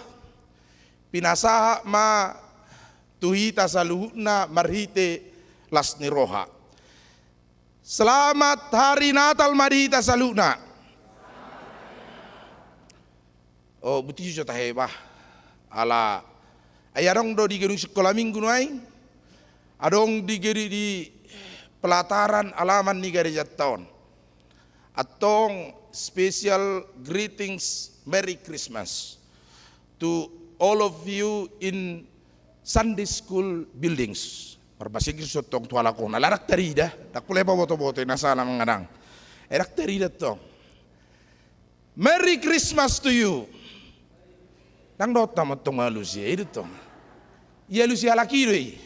pinasahat ma tu hita saluhutna marhite las ni roha. Selamat Hari Natal ma di hita saluhutna. O, buti jo tahe bah. Ala, ai adong do di gedung sikola minggu nuaeng, adong di gedung di pelataran alaman ni garejanta on. Antong special greetings, Merry Christmas to all of you in Sunday school buildings. Marbahasa Inggris do tong tu halak on, ala ndang tarida, ndang pola pabotoboto i na sala mangadang. Ndang tarida tong. Merry Christmas to you. Ndang dohot nama tong alusi, i do tong. Ia alusi halak i do i.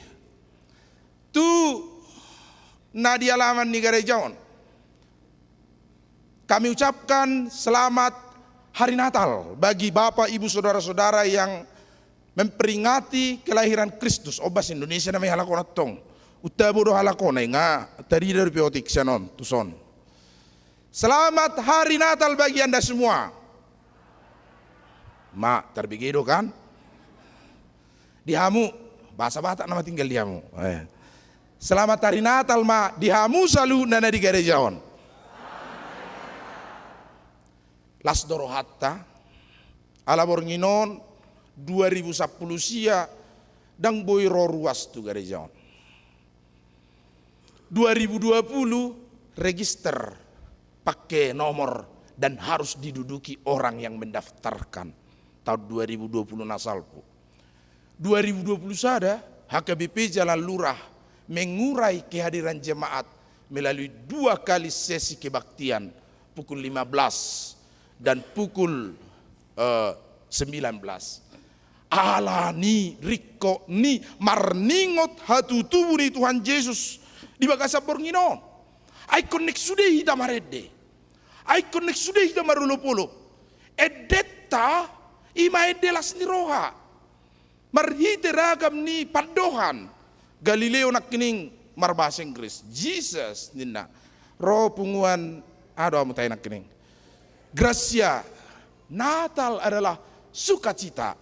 Tu na di alaman ni gareja on. Kami ucapkan selamat Hari Natal bagi Bapak, Ibu, Saudara-saudara yang memperingati kelahiran Kristus. O, bahasa Indonesia nama i halak on antong. Untabo do halak on, ai nga tarida dope otik sian on, tuson. Selamat Hari Natal bagi Anda semua. Ma, tarbege do kan? Di hamu, bahasa Batak nama tinggal di hamu. Eh. Selamat Hari Natal ma di hamu saluhutna na di gareja on. Las do rohanta, ala borngin on, Dua ribu sampulu sia, ndang boi ro ruas tu gareja on. Dua ribu dua puluh, register pakai nomor dan harus diduduki orang yang mendaftarkan. Tahun dua ribu dua puluh na salpu. Dua ribu dua puluh sada, H K B P Jalan Lurah mengurai kehadiran jemaat melalui dua kali sesi kebaktian, pukul lima belas dan pukul, eh, sembilan belas. Alani ringkot ni marningot hatutubu ni Tuhan Jesus di bagasan borngin on. Ai ingkon naeng sude hita marende. Ai ingkon naeng sude hita marolopolop. Endenta i ma ende las ni roha. Marhite ragam ni pandohan. Galileo nangkining marbahasa Inggris. Jesus ninna. Ro punguan, aha do hamu tahe nangkining. Gratia. Natal adalah sukacita.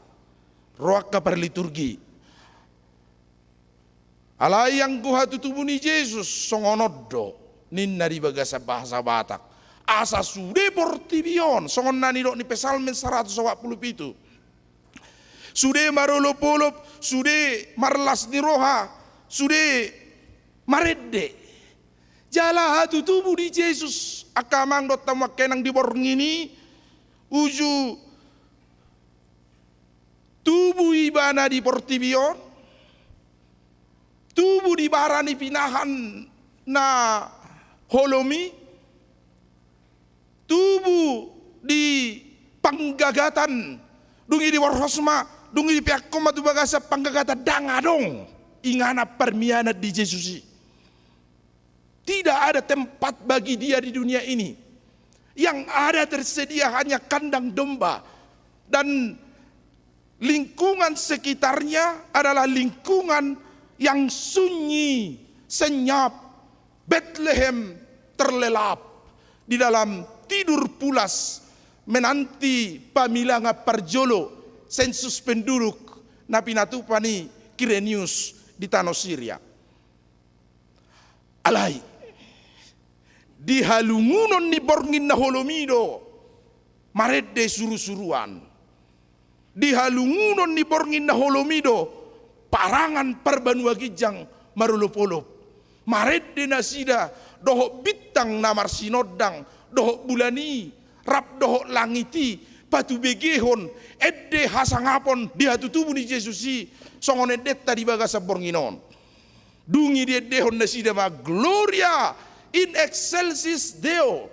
Ro angka parliturgi. Alai anggo hatutubu ni Jesus songon on do ninna di bagasan bahasa Batak. Asa sude portibi on, songon na nidok ni Psalmen saratus opat pulu pitu. Sude marolopolop, sude marlas ni roha, sude marende. Jala hatutubu ni Jesus, angka amang dohot hamu angka inang, di borngin i, uju tubu ibana di portibi on, tubu di bara ni pinahan na holom i, tubu di panggagatan, dung i diborhos ma, dung i dipeakhon ma tu bagasan panggagatan, ndang adong inganan parmianan di Jesus i. Tidak ada tempat bagi dia di dunia ini. Yang ada tersedia hanya kandang domba. Dan lingkungan sekitarnya adalah lingkungan yang sunyi, senyap. Betlehem terlelap di dalam tidur pulas menanti pamilangan parjolo, sensus penduduk, na pinatupa ni Kirenius di tano Siria. Alai, di halungunon ni borngin na holom i do marende surusuruan. Di halungunon ni borngin na holom i do parangan parbanua ginjang marolopolop. Marende nasida dohot bintang na marsinondang, dohot bulan i, rap dohot langit i, patubegehon ende hasangapon di hatutubu ni Jesus i, songon endenta di bagasan borngin on. Dung i diendehon nasida ma Gloria in excelsis Deo.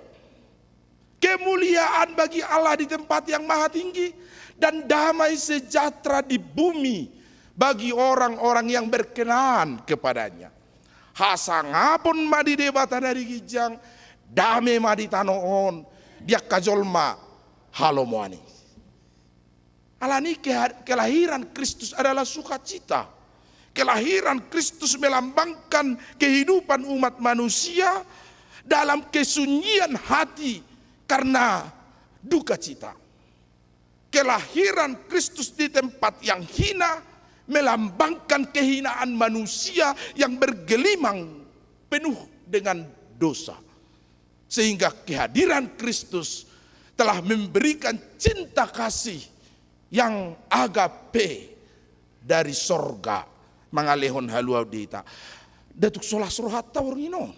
Kemuliaan bagi Allah di tempat yang maha tinggi, dan damai sejahtera di bumi bagi orang-orang yang berkenan kepada-Nya. Hasangapon ma di Debata na di ginjang, dame ma di tano on di angka jolma halomoan i. Alani keha-, kelahiran Kristus adalah sukacita. Kelahiran Kristus melambangkan kehidupan umat manusia dalam kesunyian hati karena duka cita. Kelahiran Kristus di tempat yang hina melambangkan kehinaan manusia yang bergelimang penuh dengan dosa. Sehingga kehadiran Kristus telah memberikan cinta kasih yang agape dari sorga, mangalehon haluaon di hita. Nda tung so las rohanta borngin on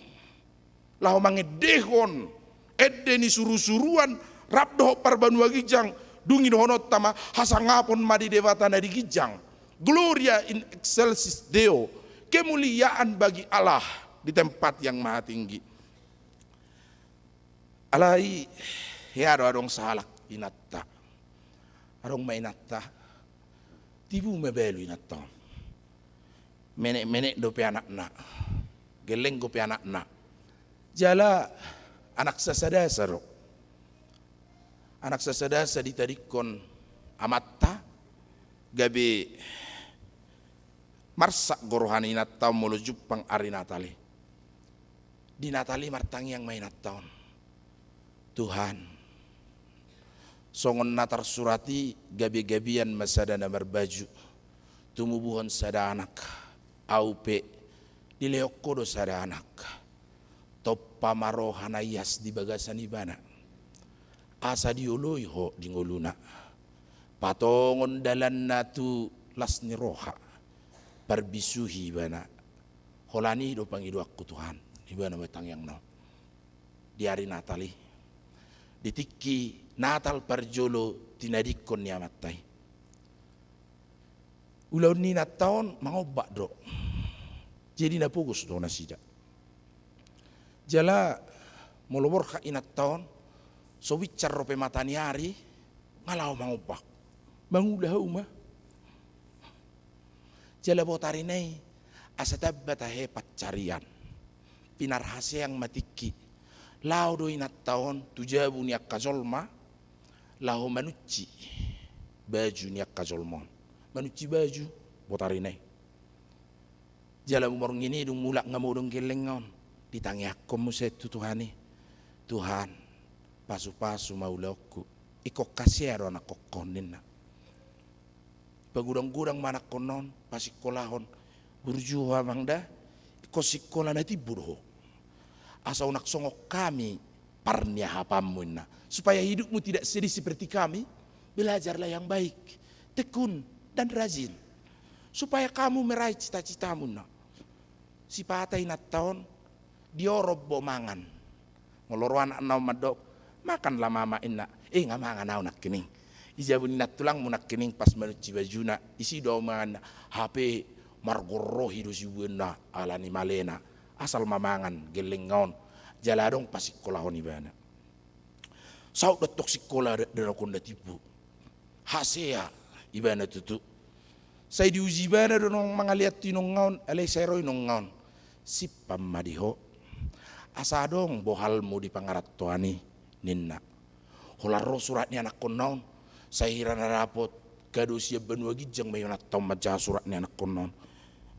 laho mangendehon ende ni surusuruan rap dohot parbanua ginjang, dung i dohononta ma, hasangapon ma di Debata na di ginjang. Gloria in excelsis Deo, kemuliaan bagi Allah di tempat yang maha tinggi. Alai, hea do adong sahalak inanta. Adong ma inanta, tibu mabalu inanta on. Menek-menek dope anakna. Gelleng dope anakna. Jala anak sasadasa do. Anak sasadasa ditadingkon amanta, gabe marsak do roha ni inanta on molo jumpang ari Natal i. Di Natal i martangiang ma inanta on. Tuhan, songon na tarsurat i, gabe-gabean ma sada na marbaju tumubuhon sada anak. Ahu pe, dilehon Ho do sada anak. Tompa ma roha na ias di bagasan ibana, asa dioloi Ho di ngoluna. patongon dalanna tu las ni roha, parbisuhi ibana. Holan i do pangidoanku Tuhan, ibana ma tangiangna on. Di ari Natal i, di tingki Natal parjolo tinadingkon ni amanta i. Ulaon ni inanta on mangombak do. Jadi na pogos do nasida. Jala molo borhat inanta on, so binsar dope mata ni ari, nga laho mangombak. Mangula ho ma. Jala botarina i, asa tamba tahe pansarian, pinarhaseang ma tingki. Laho do inanta on tu jabu ni angka jolma, laho manunsi baju ni angka jolma on. Manunsi baju botarina i. Jala borngin i dung mulak nga modom gellengna on, ditangiangkon muse tu Tuhan i. Tuhan, pasupasu ma ulaonku. Ingkon hasea do anakkon on, ninna. Pagodang-godang ma anakkon on, pasingkolahon. Burju ho amang da, ingkon singkola na timbo do ho. Asa unang songon kami parniahapanmu, ninna. Supaya hidupmu tidak sedih seperti kami, belajarlah yang baik, tekun dan rajin. Supaya kamu meraih cita-citamu, ninna. Sipata inanta on, diorop bo mangan. Molo ro anakna on mandok, "Makanlah mama," ninna. "Eh, nga mangan au nangkining." Di jabu ni nantulangmu nangkining pas manunsi bajuna, "Disi do au mangan," ninna. Hape margorrohi do sibuanna ala ni malena. Asal ma mangan gellengna on. Jala adong pasingkolahon ibana. Saut do antong singkola da-, dapot na timbo. Hasea ibana tutu. Sai diuji ibana do naung mangalean tu inongna on, alai sai ro inongna on. "Simpan ma di ho. Asa adong bohalmu di pangarantoan i," ninna. Holan ro surat ni anakkonna on. Sai hira na dapot kado sian banua ginjang ma inanta on manjaha surat ni anakkonna on.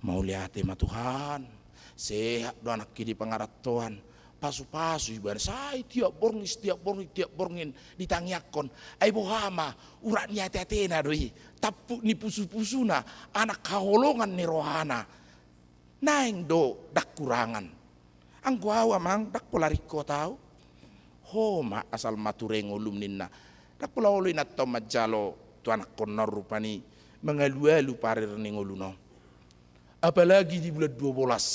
Mauliate ma Tuhan. Sehat do anakki di pangarantoan. Pasupasu ibana, sai tiap borngin, tiap borngin, tiap borngin ditangiangkon. Ai boha ma, urat ni ate-atena do i, tampuk ni pusu-pusuna, anak haholongan ni rohana. Naeng do ndang hurangan. Anggo au amang, ndang pola ringkot au. Ho ma asal ma ture ngolum, ninna. Ndang pola olo inanta on manjalo tu anakkonna on rupani mangalu-alu parir ni ngoluna on. Apalagi di bulan dua belas,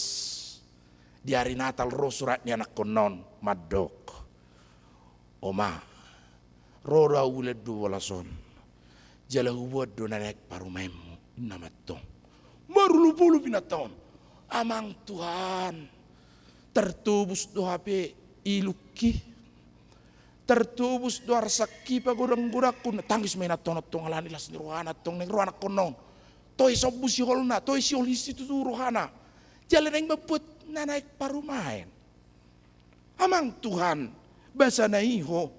di ari Natal ro surat ni anakkonna on mandok, "Oma, ro do au bulan dua belas on, jala huboan do na naeng parumaenmu," ninna ma antong. Marolopolop inanta on. "Amang Tuhan, tartobus do hape ilungki. Tartobus do arsakki, pagodang-godangku." Tangis ma inanta on antong ala ni las ni rohana antong, naeng ro anakkonna on. Toe sombu siholna, toe sihol ni situtu rohana. Jala naeng mambuat na naeng parumaen. "Amang Tuhan, basa na i ho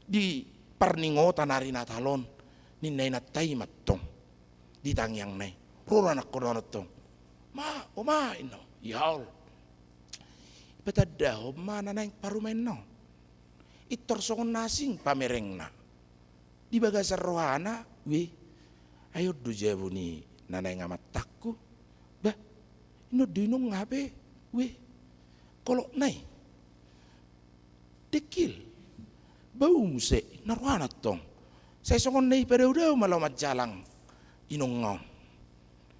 di parningotan ari Natal on," ninna inanta i ma antong. Di tangiangna i. Ro do anakkonna on antong. "Ma, oma," ninna, "ihaol. Ipatandahon ma na naeng parumaenna on. Pintor songon na asing pamerengna. Di bagasan rohana, weh, ai on do jabu ni na naeng amantangku. Bah, on do inongna hape, weh, kolokna i. Dengkil. Bau muse," ninna rohana antong. Sai songon na i padao-dao ma laho manjalang inongna on.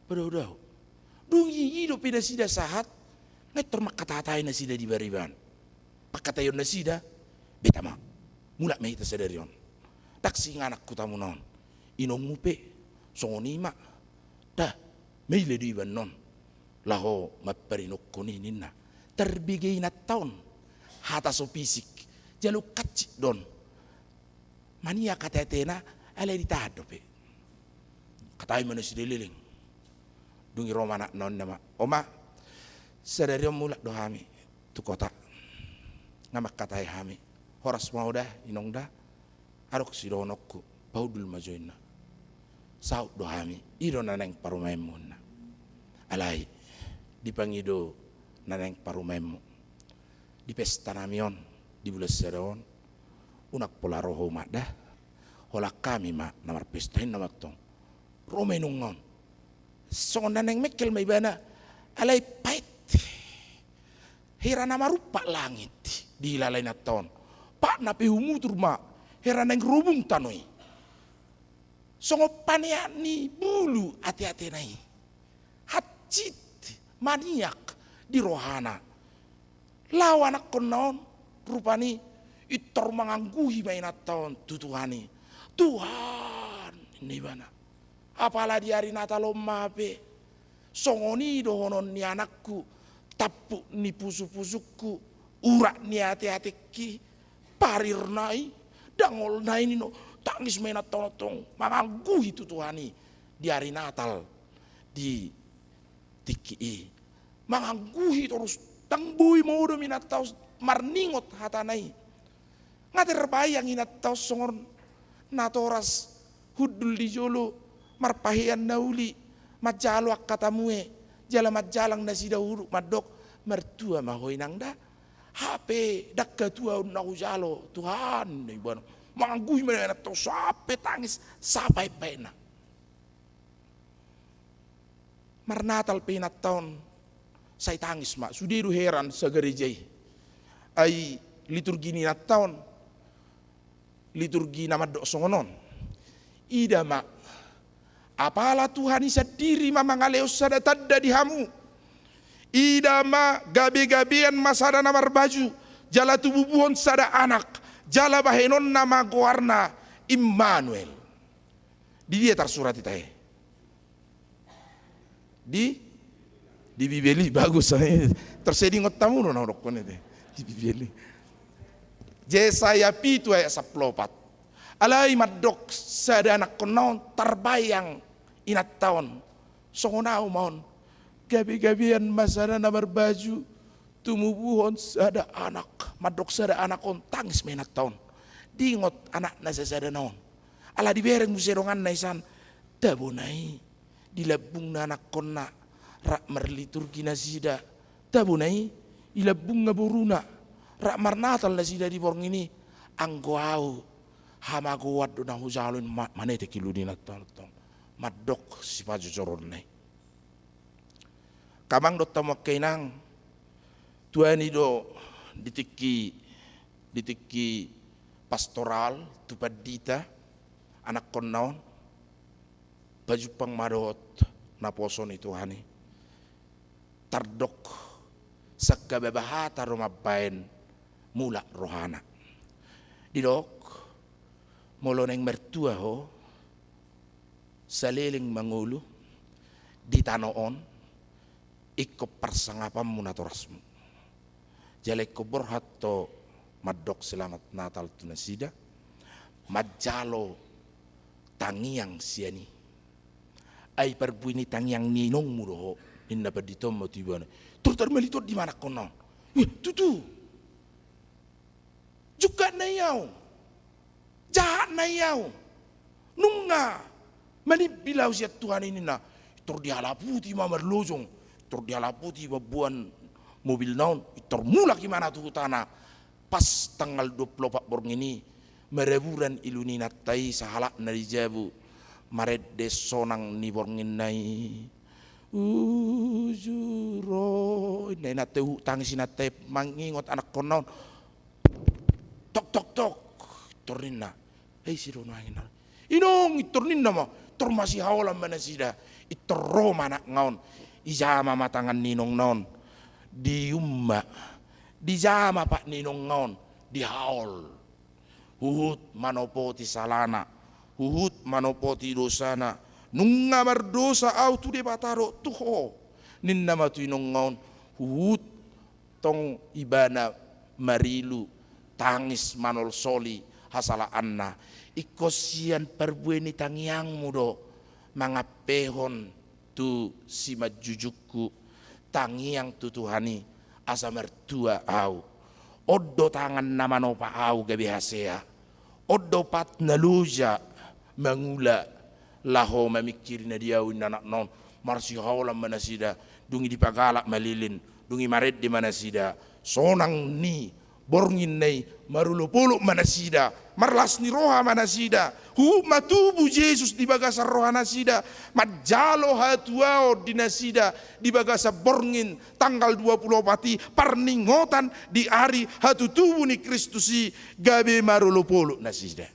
Padao-dao. Dung i, i dope nasida sahat, nga pintor mangkata-katai nasida di bariban. Pangkataion nasida, "Beta ma. Mulak ma hita sadari on. Ndang singanak hutamuna on. Inongmu pe songon i ma. Da, maila do iba annon laho mamparinokhon i," ninna. Tarbege inanta on hata so pisik, jala hansit do on maniak ate-atena, alai ditahan dope. Katai ma nasida leleng. Dung i ro ma anakna on, ninna ma, "Oma, sadari on mulak do hami tu kota. Nga mangkatai hami. Horas ma ho da, inong da. Adong sidohononku, pahundul ma jo," ninna. "Saut do hami, i do na naeng parumaenmu," ninna. "Alai, dipangido na naeng parumaenmu, di pesta nami on di bulan sada on, unang pola ro ho ma da. Holan hami ma na marpesta," ninna ma antong. Ro ma inongna on. Songon na naeng mengkel ma ibana. Alai paet. Hera na marumpak langit dihilala inanta on. Patna pe humutur ma, hera naeng robung tano i. Songon paneat ni bulu ateatena i, hansit maniak di rohana. Laho anakkonna on rupani intor mangangguhi ma inanta on tu Tuhan i. Tuhan, ninna ibana, apala di ari Natal on ma hape songon i dohonon ni anakku, tampuk ni pusupusungku, urat ni ateatengki, parirna i, dangolna i, ninna. Tangis ma inanta on antong, mangangguhi tu Tuhan i di ari Natal di tingki i. Mangangguhi torus, ndang boi modom inanta on marningot hatana i. Nga terbayang inanta on songon natoras hundul di jolo, marpahean na uli, manjalo angka tamue, jala manjalang nasida hundul, mandok, martua ma ho inang da. Hape ndang hatuaon na hujalo, Tuhan, ninna ibana. Mangangguhi ma inanta on sampe tangis sapaetpaetna. Marnatal pe inanta on sai tangis ma, sude do heran sagareja i. Ai liturgi ni inanta on, liturgi na mandok songon on. Ida ma, apala Tuhan i sandiri ma mangalehon sada tanda di hamu. Ida ma, gabegabean ma sada na marbaju, jala tububuhon sada anak, jala bahenonna ma goarna Immanuel. Di dia tarsurat i tahe? Di, di Bibel i, bagus. Torus sai diingot hamu do na hudokkon i te. Di Bibel i. Jesaya pitu ayat sampulu opat. Alai mandok sada anakkonna on, tarbayang inanta on. Songon ahu ma on. Gabegabean ma sada na marbaju, tumubuhon sada anak. Mandok sada anak on, tangis ma inanta on. Diingot anakna sasadana on. Ala dibereng muse donganna i san, tabo na i di lambungna anakkonna, rap marliturgi nasida. Tabo na i di lambungna boruna, rap marnatal nasida di borngin i. Anggo ahu, hamagoan do na hujalo i, ma-, manetek ilu ni inanta on antong. Mandok sipajojoronna i. Angka amang dohot hamu angka inang, tuani do di tingki, di tingki pastoral tu pandita anakkonna on, pajumpang ma dohot naposo ni Tuhan i. Tardok sangkababa hata do mambaen mulak rohana. Didok, molo naeng martua ho, saleleng mangolu di tano on, ingkon parsangapanmu natorasmu. Jala ingkon borhat ho mandok selamat Natal tu nasida, manjalo tangiang sian i. Ai parbue ni tangiang ni inongmu do ho, ninna pandita on ma tu ibana. Tor tarmali tondi ma anakkonna on. Wih, tutu. Jungkat na i ahu. Jahat na i ahu. Nunga manimbil ahu sian Tuhan i, ninna. Tor dihalaputi ma marlojong. Tor dihalaputi mamboan mobilna on. Tor mulak ibana tu hutana. Pas tanggal dua pulu opat borngin i, maraburan ilu ni inanta i sahalakna di jabu. Marende sonang ni bornginna i. Uju ro, ninna inanta i, huhut tangis inanta i mangingot anakkonna on. Tok, tok, tok. Tor ninna, "Hei, ise do nuaeng na?" "Inong," tor ninna ma, tor masihaolan ma nasida. Tor ro ma anakna on. Dijama ma tangan ni inongna on. Diumma. Dijama pat ni inongna on. Dihaol. Huhut manopoti salana, huhut manopoti dosana. Nunga mardosa ahu tu Debata dohot tu ho, ninna ma tu inongna on. Huhut tong ibana marilu, tangis manolsoli hasalaanna. Ingkon sian parbue ni tangiangmu do mangampehon tu simanjujungku, tangiang tu Tuhan i, asa martua ahu. On do tangan na manopa ahu gabe hasea. On do pat na loja mangula laho mamingkiri na di ahu, ninna anakna on. Marsihaolan ma nasida, dung i dipagalak ma lilin, dung i marende ma nasida. Sonang ni borngin na i, marolopolop ma nasida, marlas ni roha ma nasida, huhut ma tubu Jesus di bagasan roha nasida, manjalo hatuaon di nasida di bagasan borngin tanggal dua pulu opat i, parningotan di ari hatutubu ni Kristus i, gabe marolopolop nasida.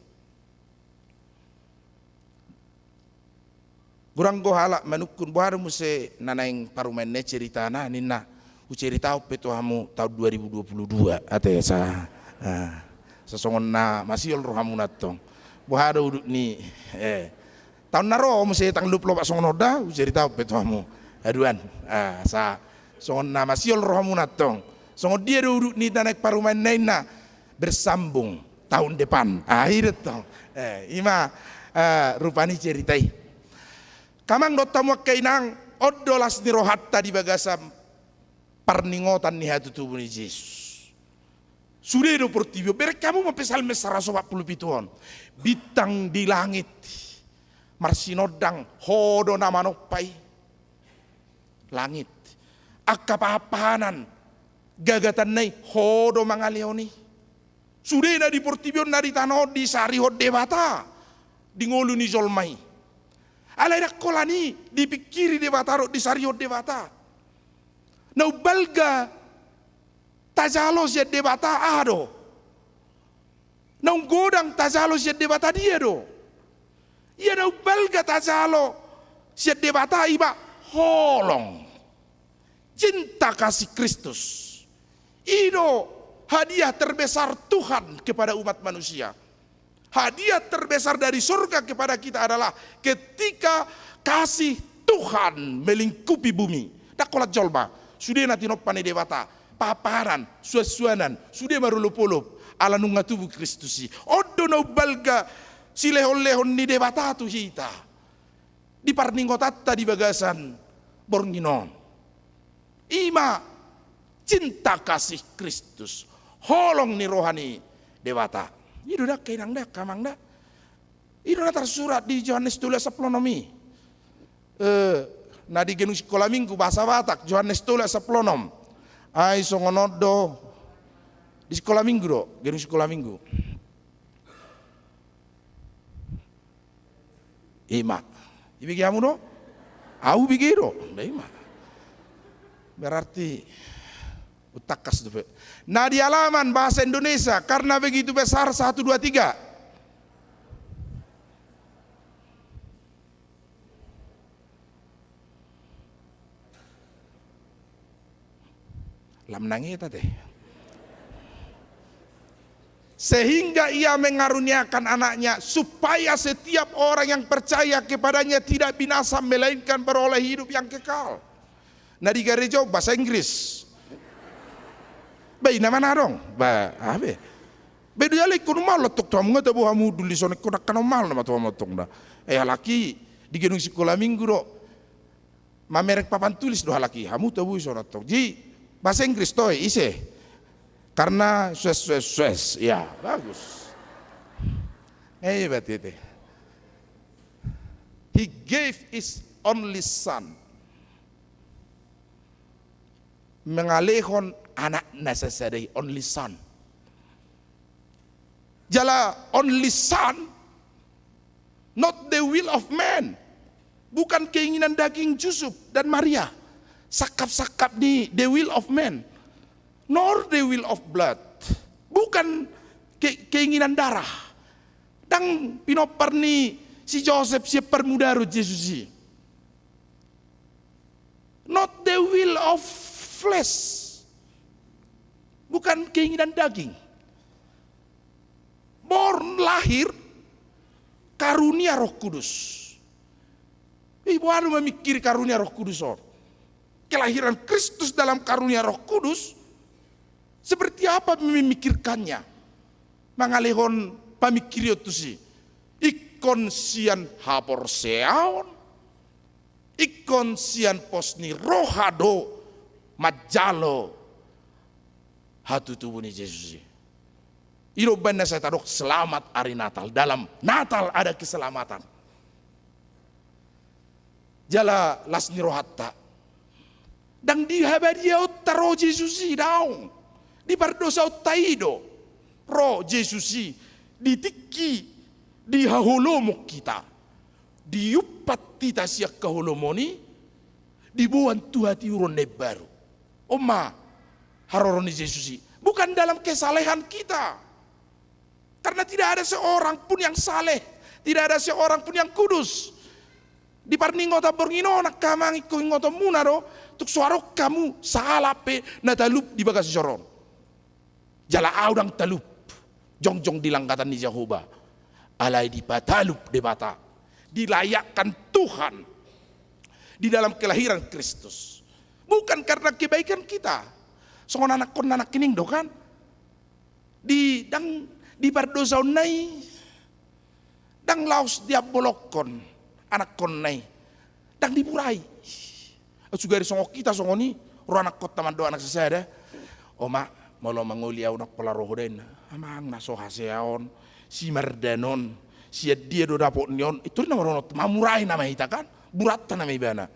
Godang do halak manungkun, boha do muse na naeng parumaenna i ceritana, ninna. Huceritahon pe tu hamu taon dua ribu dua puluh dua, ate, sa, ah, sa songon na masiol rohamuna antong. Boha do udut ni, eh, taon na ro muse tanggal dua puluh opat songon on da, huceritahon pe tu hamu. Aduan, ah, sa songon na masiol rohamuna antong. Songon dia do udut ni na naeng parumaenna i, ninna, bersambung tahun depan. Ah, i do tong. Eh, i ma, eh, rupa ni cerita i. Angka amang dohot hamu angka inang, on do las ni rohanta di bagasan parningotan ni hatutubu ni Jesus. Sude do portibi on, bereng hamu ma Psalmen saratus opat pulu pitu on. Bintang di langit marsinondang, Ho do na manompa i. Langit. Angka pahanpahanan, gagatanna i, Ho do mangalehon i. Sudena di portibi on, na di tano on disarihon Debata di ngolu ni jolma i. Alai ndang holan i dipingkiri Debata dohot disarihon Debata. Na umbalga tajalo sian Debata aha do? Naung godang tajalo sian Debata dia do? Ia na umbalga tajalo sian Debata i ma holong. Cinta kasih Kristus. I do hadiah terbesar Tuhan kepada umat manusia. Hadiah terbesar dari surga kepada kita adalah ketika kasih Tuhan melingkupi bumi. Ndang holan jolma, sude na tinompa ni Debata, pahanpahanan, suansuanan, sude marolopolop, ala nunga tubu Kristus i. On do na umbalga silehonlehon ni Debata tu hita di parningotanta di bagasan borngin on. I ma cinta kasih Kristus, holong ni roha ni Debata. I do da angka inang da, angka amang da. I do na tarsurat di Johannes tolu ayat sampulu onom i. Eh, na di Gedung Sikola Minggu bahasa Batak, Johannes tolu ayat sampulu onom. Ai songon on do di Sikola Minggu do, Gedung Sikola Minggu. I ma. Ibege hamu do? Au bege do. Ba i ma. Berarti hutangkas dope. Na di halaman bahasa Indonesia, Karena Begitu Besar, satu, dua, tiga. Lam nangeta te. Sehingga Ia mengaruniakan Anaknya, supaya setiap orang yang percaya kepada-Nya tidak binasa, melainkan beroleh hidup yang kekal. Na di gareja on bahasa Inggris. Ba i nama na adong. Ba, aha be. Ba i do jala ingkon umahon antong tu hamu, nga tabo hamu hundul dison, ingkon angka na umahon nama tu hamu antong da. Eh, halak i di Gedung Sikola Minggu do. Mamereng papan tulis do halak i, hamu tabo dison antong. Jadi bahasa Inggris toe, ise. Karena sues, sues, sues. Ya, bagus. Eh, berarti itu. He gave His only Son. Mangalehon Anakna sasada i, only Son. Jala only Son, not the will of man. Bukan keinginan daging Yusuf dan Maria. Sangkap-sangkap ni the will of man. Nor the will of blood. Bukan ke-, keinginan darah. Ndang pinompar ni si Josep sian parmudaron Jesus i. Not the will of flesh. Bukan keinginan daging. Born, lahir, karunia Roh Kudus. Ih, boha do mamingkiri karunia Roh Kudus on? Kelahiran Kristus dalam karunia Roh Kudus, seperti apa memikirkannya? Mangalehon pamingkirion tusi. Ingkon sian haporseaon, ingkon sian pos ni roha do manjalo hatutubu ni Jesus i. I do umbahen na sai tadok selamat hari Natal. Dalam Natal ada keselamatan. Jala las ni rohanta. Ndang di habadiaonta ro Jesus i, daong. Di pardosaonta i do ro Jesus i, di tingki dihaholomon hita. Diumpat hita sian haholomon i, diboan tu hatiuron na imbaru. On ma haroro ni Jesus i. Bukan dalam kesalehan kita. Karena tidak ada seorang pun yang saleh, tidak ada seorang pun yang kudus. Di parningotan borngin on, angka amang, ingkon ingotonmuna do, tung so adong hamu sahalak pe na talup di bagas joro on. Jala ahu ndang talup jongjong di langgatan ni Jahowa. Alai dipatalup Debata, dilayakkan Tuhan di dalam kelahiran Kristus. Bukan karena kebaikan kita. Songon anakkonna nangkining do kan? Di, ndang, di pardosaonna i, ndang laos diambolokkon anakkonna i, ndang diburai. Sugari songon hita songon i, ro anakkonta mandok anak sasada, "Oma, molo mangoli ahu ndang pola ro ho da," ninna. "Amang, na so hasea on, si Mardan on, sian dia do dapot ni on?" I tori na maronot, mamurai nama hita kan, buranta nama ibana.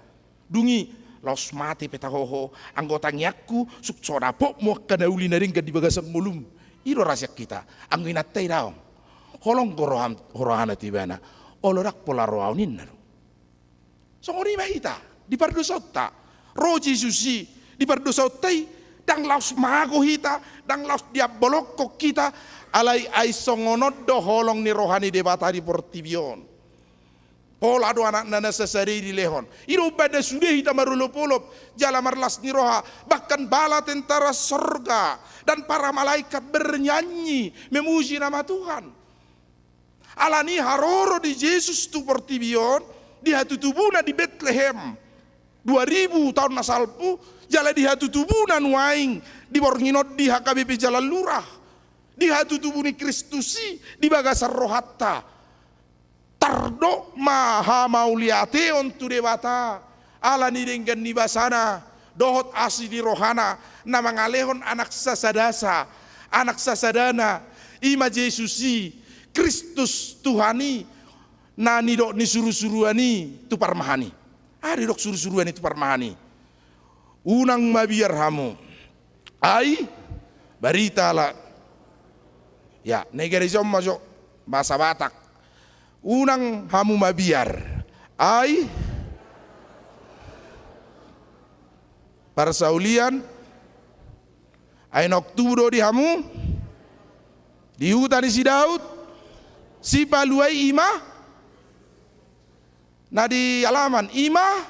Dung i, laos mate pe tahoho, anggo tangiangku, suk so dapotmu angka na uli na denggan di bagasan ngolum. I do rahasia hita, anggo inanta i daong. Holong do roham-, rohana tu ibana. "Olo, ndang pola ro ahu," ninna do. Songon i ma hita, di pardosaonta. Ro Jesus i, di pardosaonta i, ndang laos mago hita, ndang laos diambolokkon hita, alai ai songon on do holong ni roha ni Debata di portibi on. Pola do anakna na sasada i dilehon. I do umbahen na sude hita marolopolop, jala marlas ni roha, bahkan bala tentara sorga dan para malaikat bernyanyi, memuji nama Tuhan. Alani haroro ni Jesus tu portibi on, di hatutubuna di Betlehem, dua ribu taon na salpu, jala di hatutubuna nuaeng, di borngin on di H K B P Jalan Lurah, di hatutubu ni Kristus i, di bagasan rohanta. Tardok ma hamauliateon tu Debata, alani denggan ni basana, dohot asi ni rohana, na mangalehon anak sasadasa, anak sasadana, i ma Jesus i, Kristus Tuhan i, na nidok ni surusuruan i tu parmahan i. Aha didok surusuruan i tu parmahan i? Unang mabiar hamu. Ai, barita la. Ya, na i gareja on ma jo, bahasa Batak. Unang hamu mabiar. Ai, parsaulian. Ai naung tubu do di hamu, di huta ni si Daud, Sipalua i, i ma, na di alaman, i ma,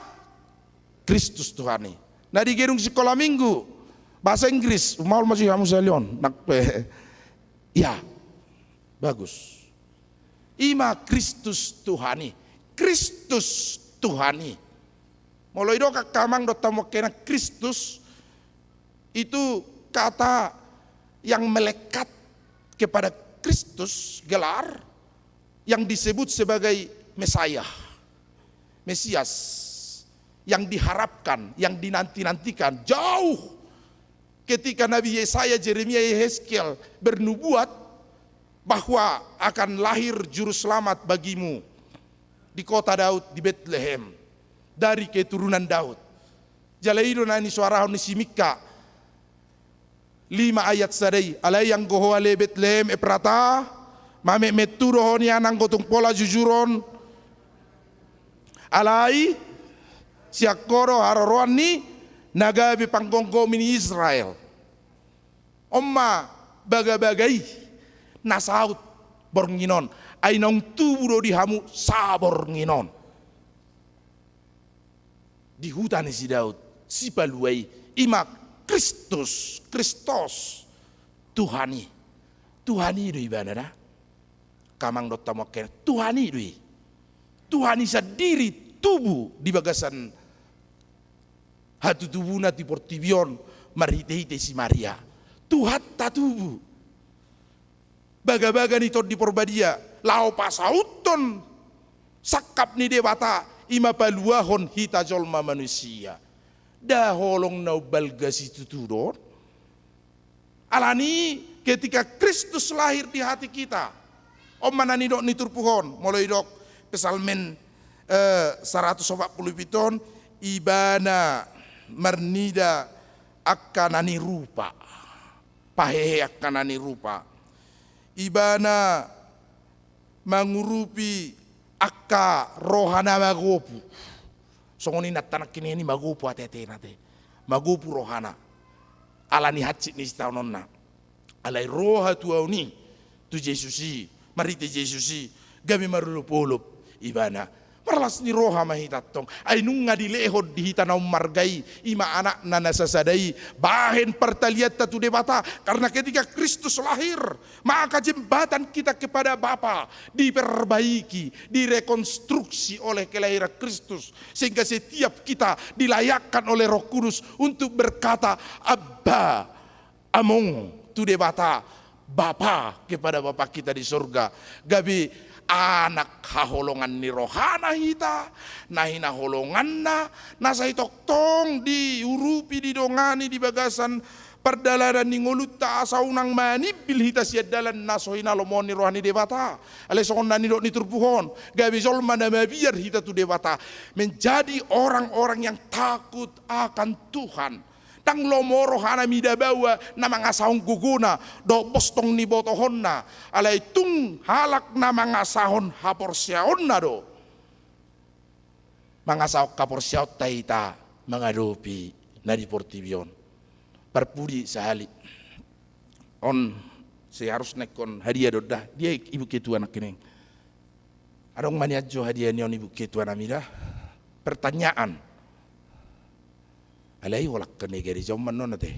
Kristus Tuhan i. Na di gedung sikola minggu, bahasa Inggris, maol ma jo hamu sahali on. Nang pe. Ya. Bagus. I ma Kristus Tuhan i. Kristus Tuhan i. Molo didok angka amang dohot hamu angka inang, Kristus itu kata yang melekat kepada Kristus, gelar yang disebut sebagai Mesias, Mesias yang diharapkan, yang dinanti-nantikan jauh ketika Nabi Yesaya, Jeremia, Yehezkiel bernubuat bahwa akan lahir juru selamat bagimu di kota Daud, di Betlehem, dari keturunan Daud. Jala i do na nisoarahon ni si Mika lima ayat sada i, alai anggo ho ale Betlehem Eprata, mametmet tu do ho nian anggo tung pola jujur on, alai sian ho do haroroan ni na gabe panggomgomi ni Israel. On ma bagabaga i na saut borngin on, ai naung tubu do di hamu saborngin on. Di huta ni si Daud, Sipalua i, i ma Kristus, Kristos, Tuhan i. Tuhan i do ibana da. Angka amang dohot hamu angka inang, Tuhan i do i. Tuhan i sandiri tubu di bagasan hatutubuna di portibi on marhitehite si Maria. Tuhanta tubu. Bagabaga ni Tondi Porbadia, laho pasauthon sangkap ni Debata, i ma paluahon hita jolma manusia. Nda holong na umbalga situtu do on. Alani ketika Kristus lahir di hati kita, on ma na nidok ni turpuk on, molo didok Psalmen, eh, saratus opat pulu pitu on, ibana marnida angka na nirupa. Pahehe angka na nirupa. Ibana mangurupi angka roha na magopu. Songon i nangkiningan i, magopu ateatena te. Magopu rohana. Alani hansit ni sitaononna. Alai ro hatuaon i tu Jesus i, marhite Jesus i, gabe marolopolop ibana. Parlas ni roha ma hita antong. Ai nunga dilehon di hita na ummarga i, i ma anakna na sasada i, bahen partalianta tu Debata. Karena ketika Kristus lahir, maka jembatan kita kepada Bapa diperbaiki, direkonstruksi oleh kelahiran Kristus. Sehingga setiap kita dilayakkan oleh Roh Kudus untuk berkata, Abba, Among tu Debata, Bapa, kepada Bapa kita di sorga. Gabe anak haholongan ni rohana hita, na hinaholonganna, na sai tongtong diurupi, didongani di bagasan pardalanan ni ngolunta asa unang manimbil hita sian dalan na so hinalomohon ni roha ni Debata. Alai songon na nidok ni turpuk on, gabe jolma na mabiar hita tu Debata, menjadi orang-orang yang takut akan Tuhan. Ndang lomo rohana mida baoa na mangasahon gogona dohot bostong ni botohonna, alai tung halak na mangasahon haporseaonna do. Mangasahon haporseaonta hita mangadopi na di portibi on. Parpudi sahali. On seharusna ingkon hadiah do da, dia ibu ketua nangkining. Adong ma nian jo hadiah ni on ibu ketua nami da? Pertanyaan. Alai holan kenegar i jomman on ate.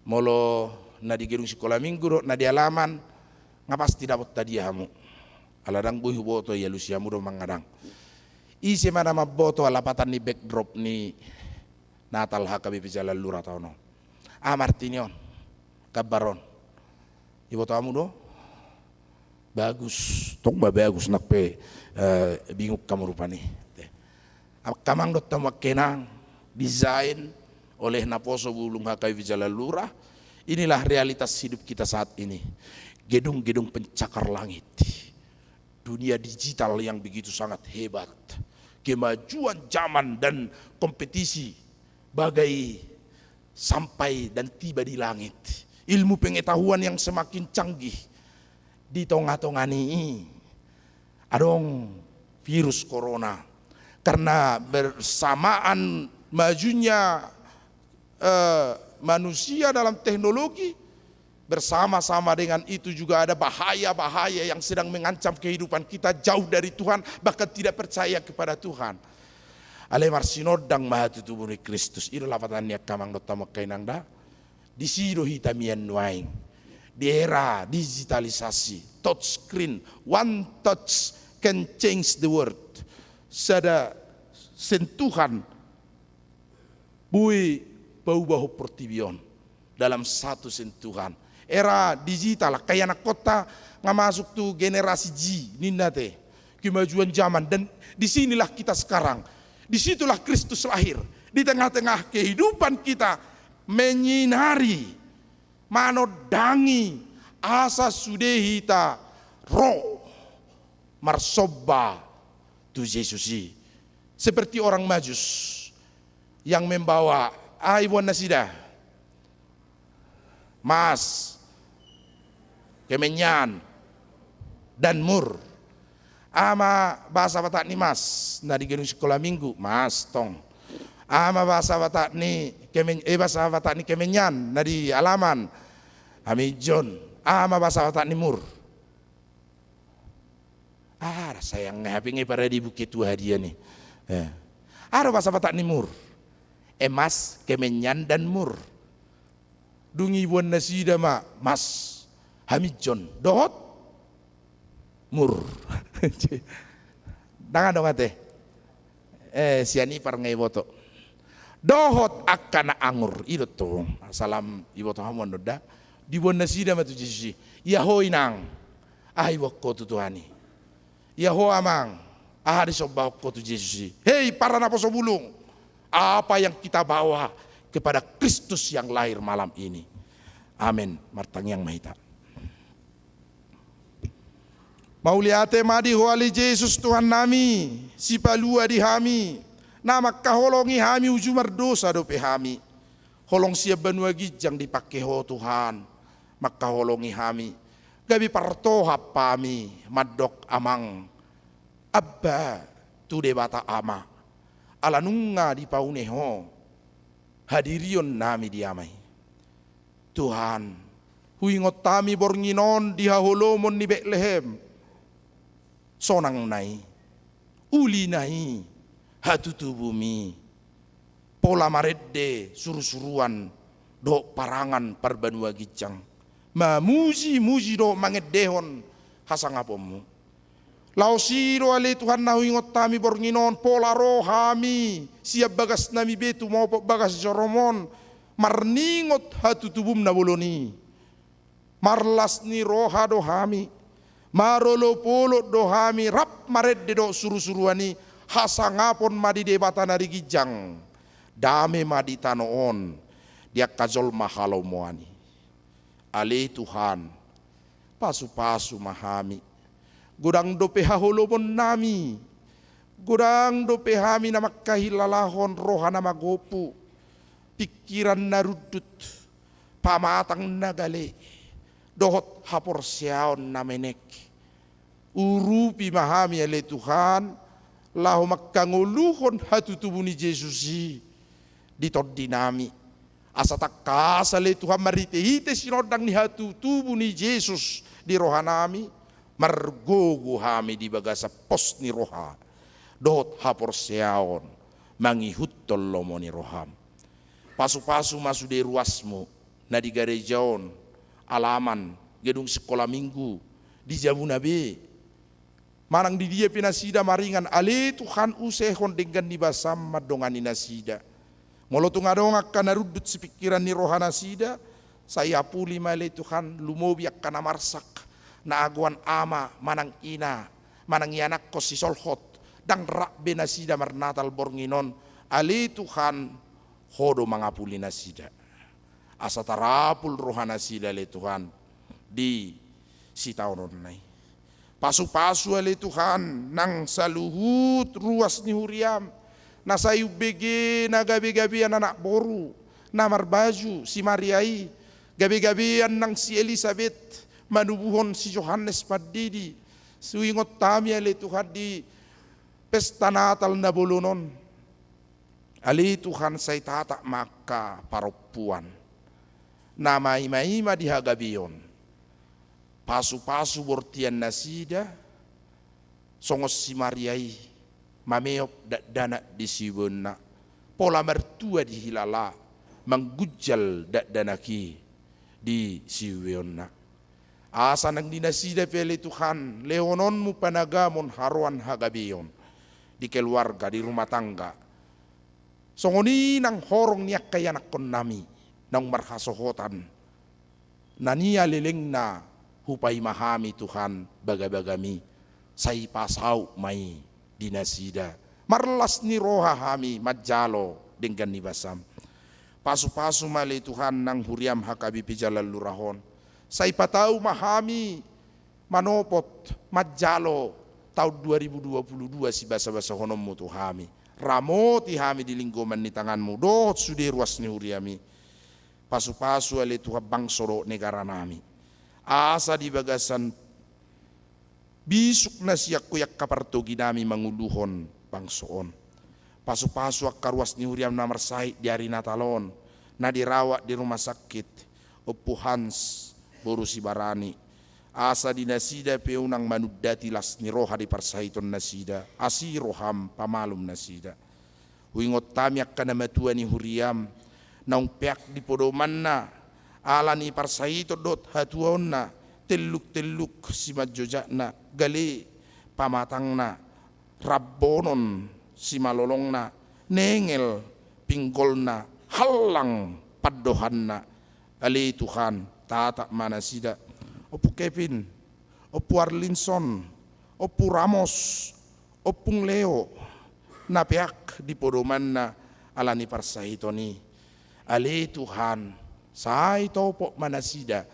Molo na di gedung sikola minggu do, na di alaman, nga pasti dapot hadiah hamu. Ala ndang boi huboto i, alusi hamu do mangadang. Ise ma na mamboto lapatan ni backdrop ni Natal H K B P Jalan Lura taon on? Aha ma arti ni on? Gambar on. Iboto hamu do? Bagus. Tong ma bagus, nang pe, eh, bingung hamu rupani. Angka amang dohot hamu angka inang, desain oleh Naposobulung H K B P Jalan Lura. Inilah realitas hidup kita saat ini. Gedung-gedung pencakar langit. Dunia digital yang begitu sangat hebat. Kemajuan zaman dan kompetisi bagai sampai dan tiba di langit. Ilmu pengetahuan yang semakin canggih. Di tonga-tonga ni i adong virus corona. Karena bersamaan majunya, eh, manusia dalam teknologi, bersama-sama dengan itu juga ada bahaya-bahaya yang sedang mengancam kehidupan kita, jauh dari Tuhan, bahkan tidak percaya kepada Tuhan. Alai marsinondang ma hatutubu ni Kristus. I do lapatan ni angka amang dohot hamu angka inang da. Disi do hita mian nuaeng. Di era digitalisasi, touch screen, one touch can change the world. Sada sentuhan boi paubahon portibi on dalam satu sentuhan. Era digital, angka ianakhonta nga masuk tu generasi Z ninna ate. Kemajuan zaman, dan disinilah kita sekarang. Disitulah Kristus lahir. Di tengah-tengah kehidupan kita menyinari, manondangi asa sude hita ro marsomba tu Jesus i. Seperti orang Majus yang membawa, ah, iboan nasida, mas, kemenyan, dan mur. Aha ma bahasa Batak ni mas na di gedung sikola minggu? Mas tong. Aha ma bahasa Batak ni kemen-, eh, bahasa Batak ni kemenyan na di alaman? Hamijon. Aha ma bahasa Batak ni mur? Ah, rasayang nge hape nge parade ibu ketua hadiah ni. Eh. Aha do bahasa Batak ni mur? Emas, kemenyan, dan mur. Dung iboan nasida ma mas, hamijon dohot mur. Ndang adong ate. Eh, sian ipar nga iboto. Dohot angka na angur, i do tong. Salam iboto hamu on da. Diboan nasida ma tu Jesus i. Ia ho inang, aha iboan ho tu Tuhan i? Ia ho amang, aha disombahon ho tu Jesus i? Hei, para naposobulung, apa yang kita bawa kepada Kristus yang lahir malam ini? Amen. Martangiang ma hita. Mauliate ma di Ho ale Jesus Tuhan nami, Sipalua di hami, na mangkaholongi hami uju mardosa dope hami. Holong sian banua ginjang dipangke Ho Tuhan, mangkaholongi hami, gabe partohap hami mandok Amang, Abba, tu Debata Ama, ala nunga dipaune Ho hadirion nami di Ama i. Tuhan, huingot hami borngin on di haholomon ni Betlehem. Sonang na i. Uli na i, hatutubum i, pola marende surusuruan dohot parangan parbanua ginjang, mamujimuji dohot mangendehon hasangaponmu. Laos i do ale Tuhan na huingot hami borngin on, pola ro hami sian bagasnami be tumopot bagas ni Jerome on, marningot hatutubum na bolon i. Marlas ni roha do hami, marolopolop do hami, rap marende dohot surusuruan i, hasangapon ma di Debata na di ginjang, dame ma di tano on, di angka jolma halomoan i. Ale Tuhan, pasupasu ma hami. Godang dope haholomonnami, godang dope hami na mangkahilalahon roha na magopu, pingkiran na rundut, pamatang na gale, dohot haporseaon na menek. Urupi ma hami ale Tuhan, laho mangkangoluhon hatutubu ni Jesus i di tondinami. Asa tangkas ale Tuhan marhitehite sinondang ni hatutubu ni Jesus di rohanami, margogo hami di bagasan pos ni roha dohot haporseaon mangihuthon lomo ni roham. Pasupasu ma sude ruasmu na di gareja on, alaman, gedung sikola minggu, di jabuna be, manang di dia pe nasida maringan, ale Tuhan, usehon denggan ni basam mandongani nasida. Molo tung adong angka na rundut sipingkiran ni rohanasida, sai apuli ma ale Tuhan, lumobi angka na marsak, na agoan ama manang ina, manang ianakhon sisolhot, ndang rap be nasida marnatal borngin on, ale Tuhan, Ho do mangapuli nasida. Asa tarapul rohanasida ale Tuhan di sitaononna i. Pasupasu ale Tuhan nang saluhut ruas ni huriam, na sai umbege na gabegabean anak boru, na marbaju si Maria i, gabegabean nang si Elisabet manubuhon si Johannes Pandidi. Huingot hami ale Tuhan di pesta Natal na bolon on. Ale Tuhan, sai tatap ma angka parompuan na maimaima di hagabeon. Pasupasu bortian nasida, songon si Maria i, mameop dakdanak di siubeonna, pola martua dihilala, manggunjal dakdanak i di siubeonna. Asa nang di nasida pe ale Tuhan, lehononmu panagamon haroan hagabeon di keluarga, di rumah tangga. Songon i nang horong ni angka ianakhonnami naung marhasohotan, na nialelengna hupaima hami Tuhan bagabagami, sai pasaut ma i di nasida. Marlas ni roha hami manjalo denggan ni basam. Pasupasu ma ale Tuhan nang huriam H K B P Jalan Lurah on. Sai patau ma hami manopot manjalo taon dua ribu dua puluh dua sibasabasahononmu tu hami. Ramoti hami di linggoman ni tanganmu dohot sude ruas ni huriami. Pasupasu ale Tuhan bangso dohot negaranami. Asa di bagasan bisuk na sian Ho i angka partoginami manguluhon bangso on. Pasupasu angka ruas ni huriam na marsahit di ari Natal on, na dirawat di rumah sakit, Ompu Hans boru Sibarani. Asa di nasida pe unang manundati las ni roha di parsahiton nasida, asi roham pamalum nasida. Huingot hami angka na matua ni huriam, naung peak di podomanna, ala ni parsahiton dohot hatuaonna, telluk-telluk simanjojakna, gale pamatangna, rambonon simalolongna, nengel pinggolna, hallang pandohanna. Ale Tuhan, tatap ma nasida. Ompu Kevin, Ompu Arlinson, Ompu Ramos, Ompung Leo, na peak di podomanna ala ni parsahiton i. Ale Tuhan, sai topot ma nasida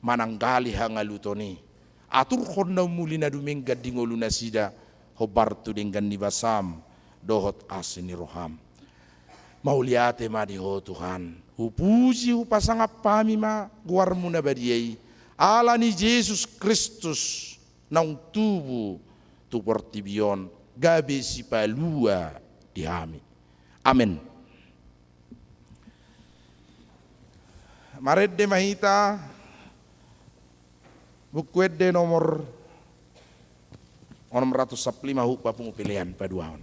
mananggali hangaluton i. Aturhon na umuli na dumenggan di ngolunasida, hombar tu denggan ni basam dohot asi ni roham. Mauliate ma di Ho Tuhan. Hupuji hupasangap hami ma goarmu na badia i, ala ni Jesus Kristus naung tubu tu portibi on, gabe sipalua di hami. Amen. Marende ma hita Buku Ende nomor onom ratus sampulu lima, huhut papungu pelean paduahon.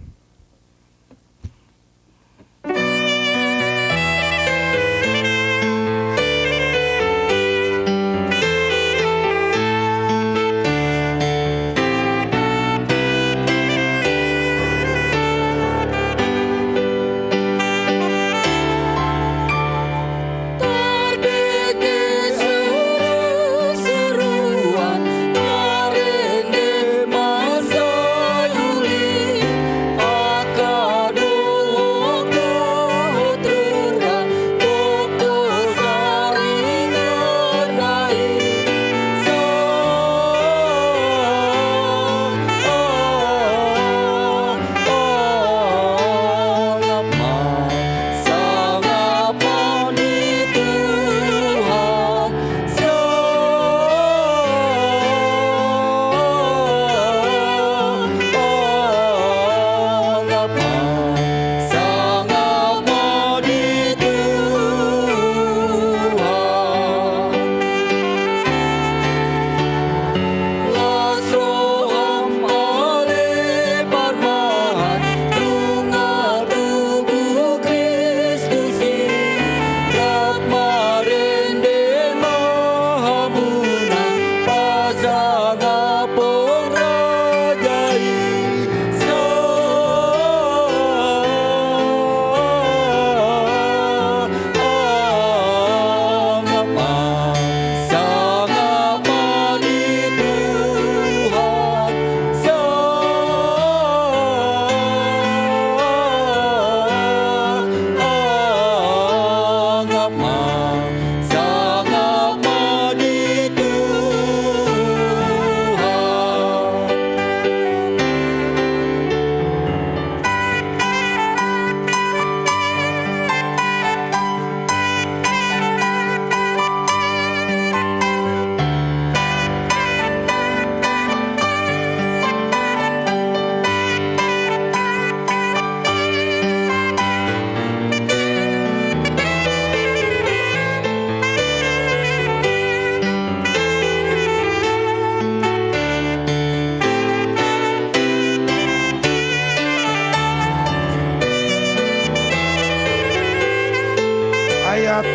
Ayat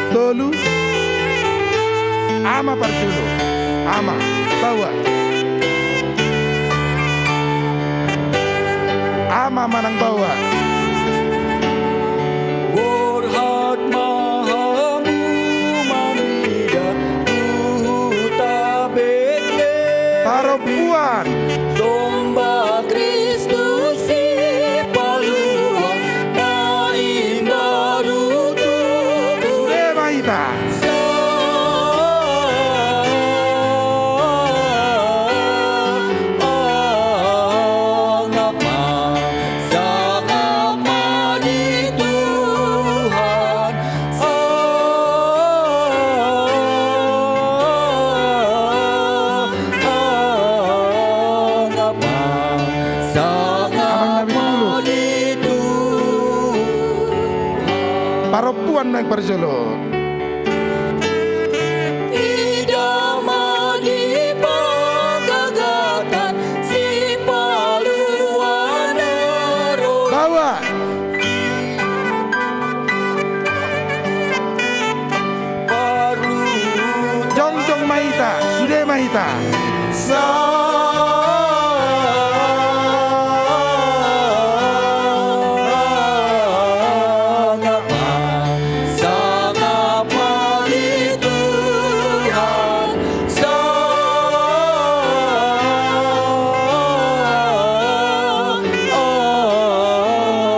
tolu. Ama parjolo. Ama, baoa. Ama manang baoa. Borhat ma hamu mamida tu huta Betlehem. Parompuan. Domba Kristus Sipalua na imbaru tu. Sude ma hita. Sangap ma, sangap ma di Tuhan. Sangap ma, sangap ma di Tuhan. Parompuan naeng parjolo. Ida ma di panggagatan Sipalua na ro. Baoa. Jongjong ma hita, sude ma hita. Sangap ma, sangap ma di Tuhan.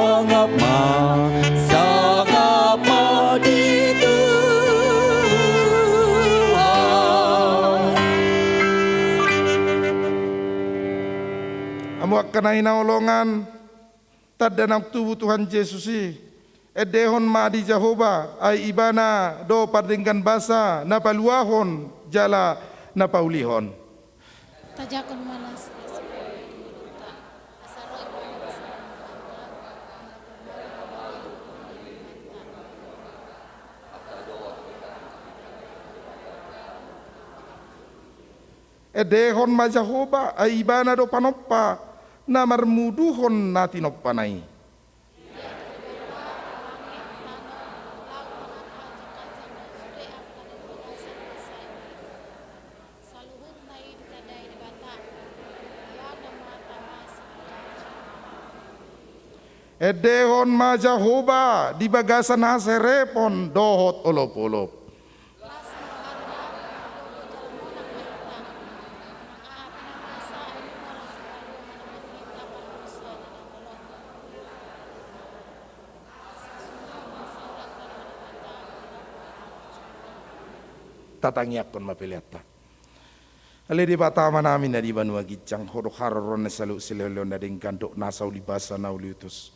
Sangap ma, sangap ma di Tuhan. Hamu angka na hinaholongan, tanda naung tubu Tuhan Jesus i, endehon ma di Jahowa, ai Ibana do pardenggan basa na paluahon jala na paulihon. Tajakkon ma na silas i di ngolunta, asa ro Ibana basa ni Tuhanta. Endehon ma Jahowa, ai Ibana do panompa na marmuduhon na tinompana i. Endehon ma Jahowa di bagasan haserepon dohot olopolop. Tatangiangkon ma peleanta. Ale Debata Amanami na di banua ginjang, Ho do haroroan ni saluhut silehonlehon na denggan dohot nasa ulibasa na uliutus.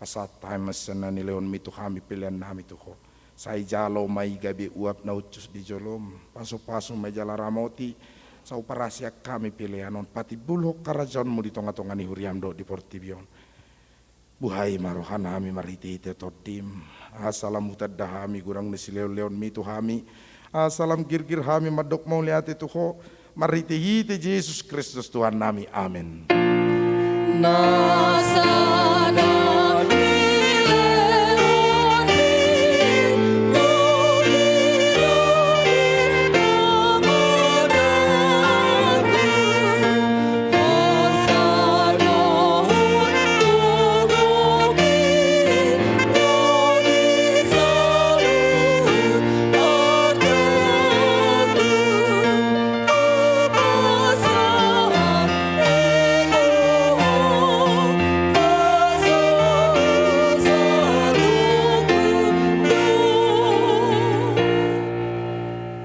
Pasahat hami ma sian na nilehonmi tu hami peleannami tu Ho. Sai jalo ma i gabe uap na hushus di jolom. Pasupasu ma i jala ramoti. Sai huparasian hami pelean on patimbulhon harajaonmu di tongatonga ni huriam dohot di portibi on. Buhai ma rohanami marhitehite Tondim, asa lam hutanda hami godang ni silehonlehonmi tu hami, asa lam girgir hami mandok mauliate tu Ho, marhitehite Jesus Kristus Tuhannami. Amen.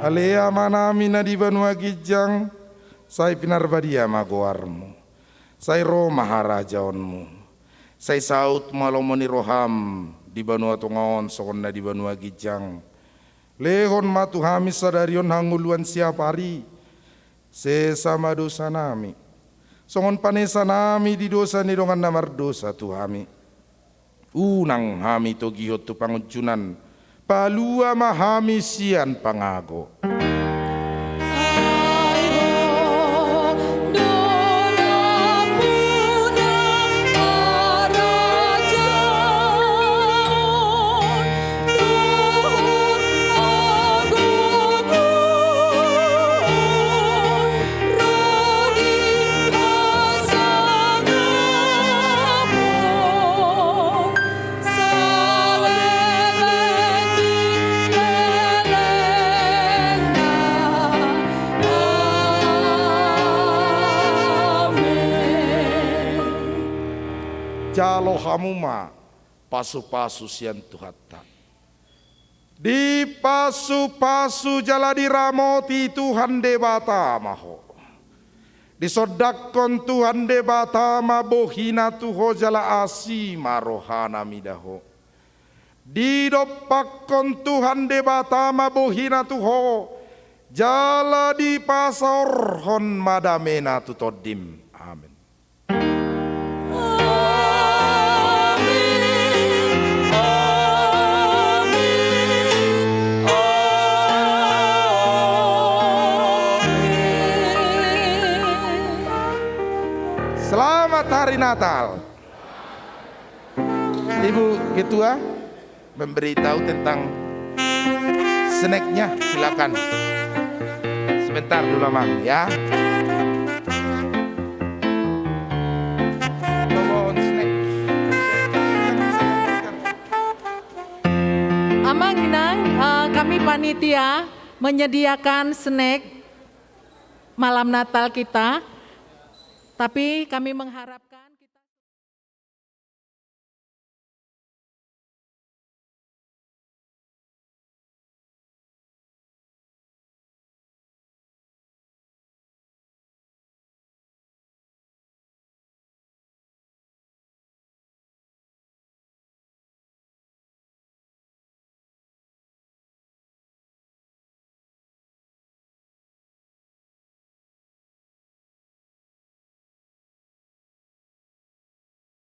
Ale Amanami na di banua ginjang, sai pinarbadia ma goarmu. Sai ro ma harajaonmu. Sai saut ma lomo ni roham di banua tonga on songon na di banua ginjang. Lehon ma tu hami sadari on hangoluan siapari. Sesa ma dosanami, songon panesanami di dosa ni dongan na mardosa tu hami. Unang hami togihon tu pangunjunan, palua ma hami sian pangago. Jalo hamu ma pasupasu sian Tuhanta. Dipasupasu jala diramoti Tuhan Debata ma ho. Disondangkon Tuhan Debata ma bohina tu ho jala asi ma rohana mida ho. Didompakkon Tuhan Debata ma bohina tu ho jala dipasaorhon ma damena tu tondim. Amen. Selamat Hari Natal. Ibu Ketua memberitahu tentang snacknya, silakan. Sebentar dulu, Amang, ya. Mohon snack. Amang, Inang, eh, kami panitia menyediakan snack malam Natal kita, tapi kami mengharap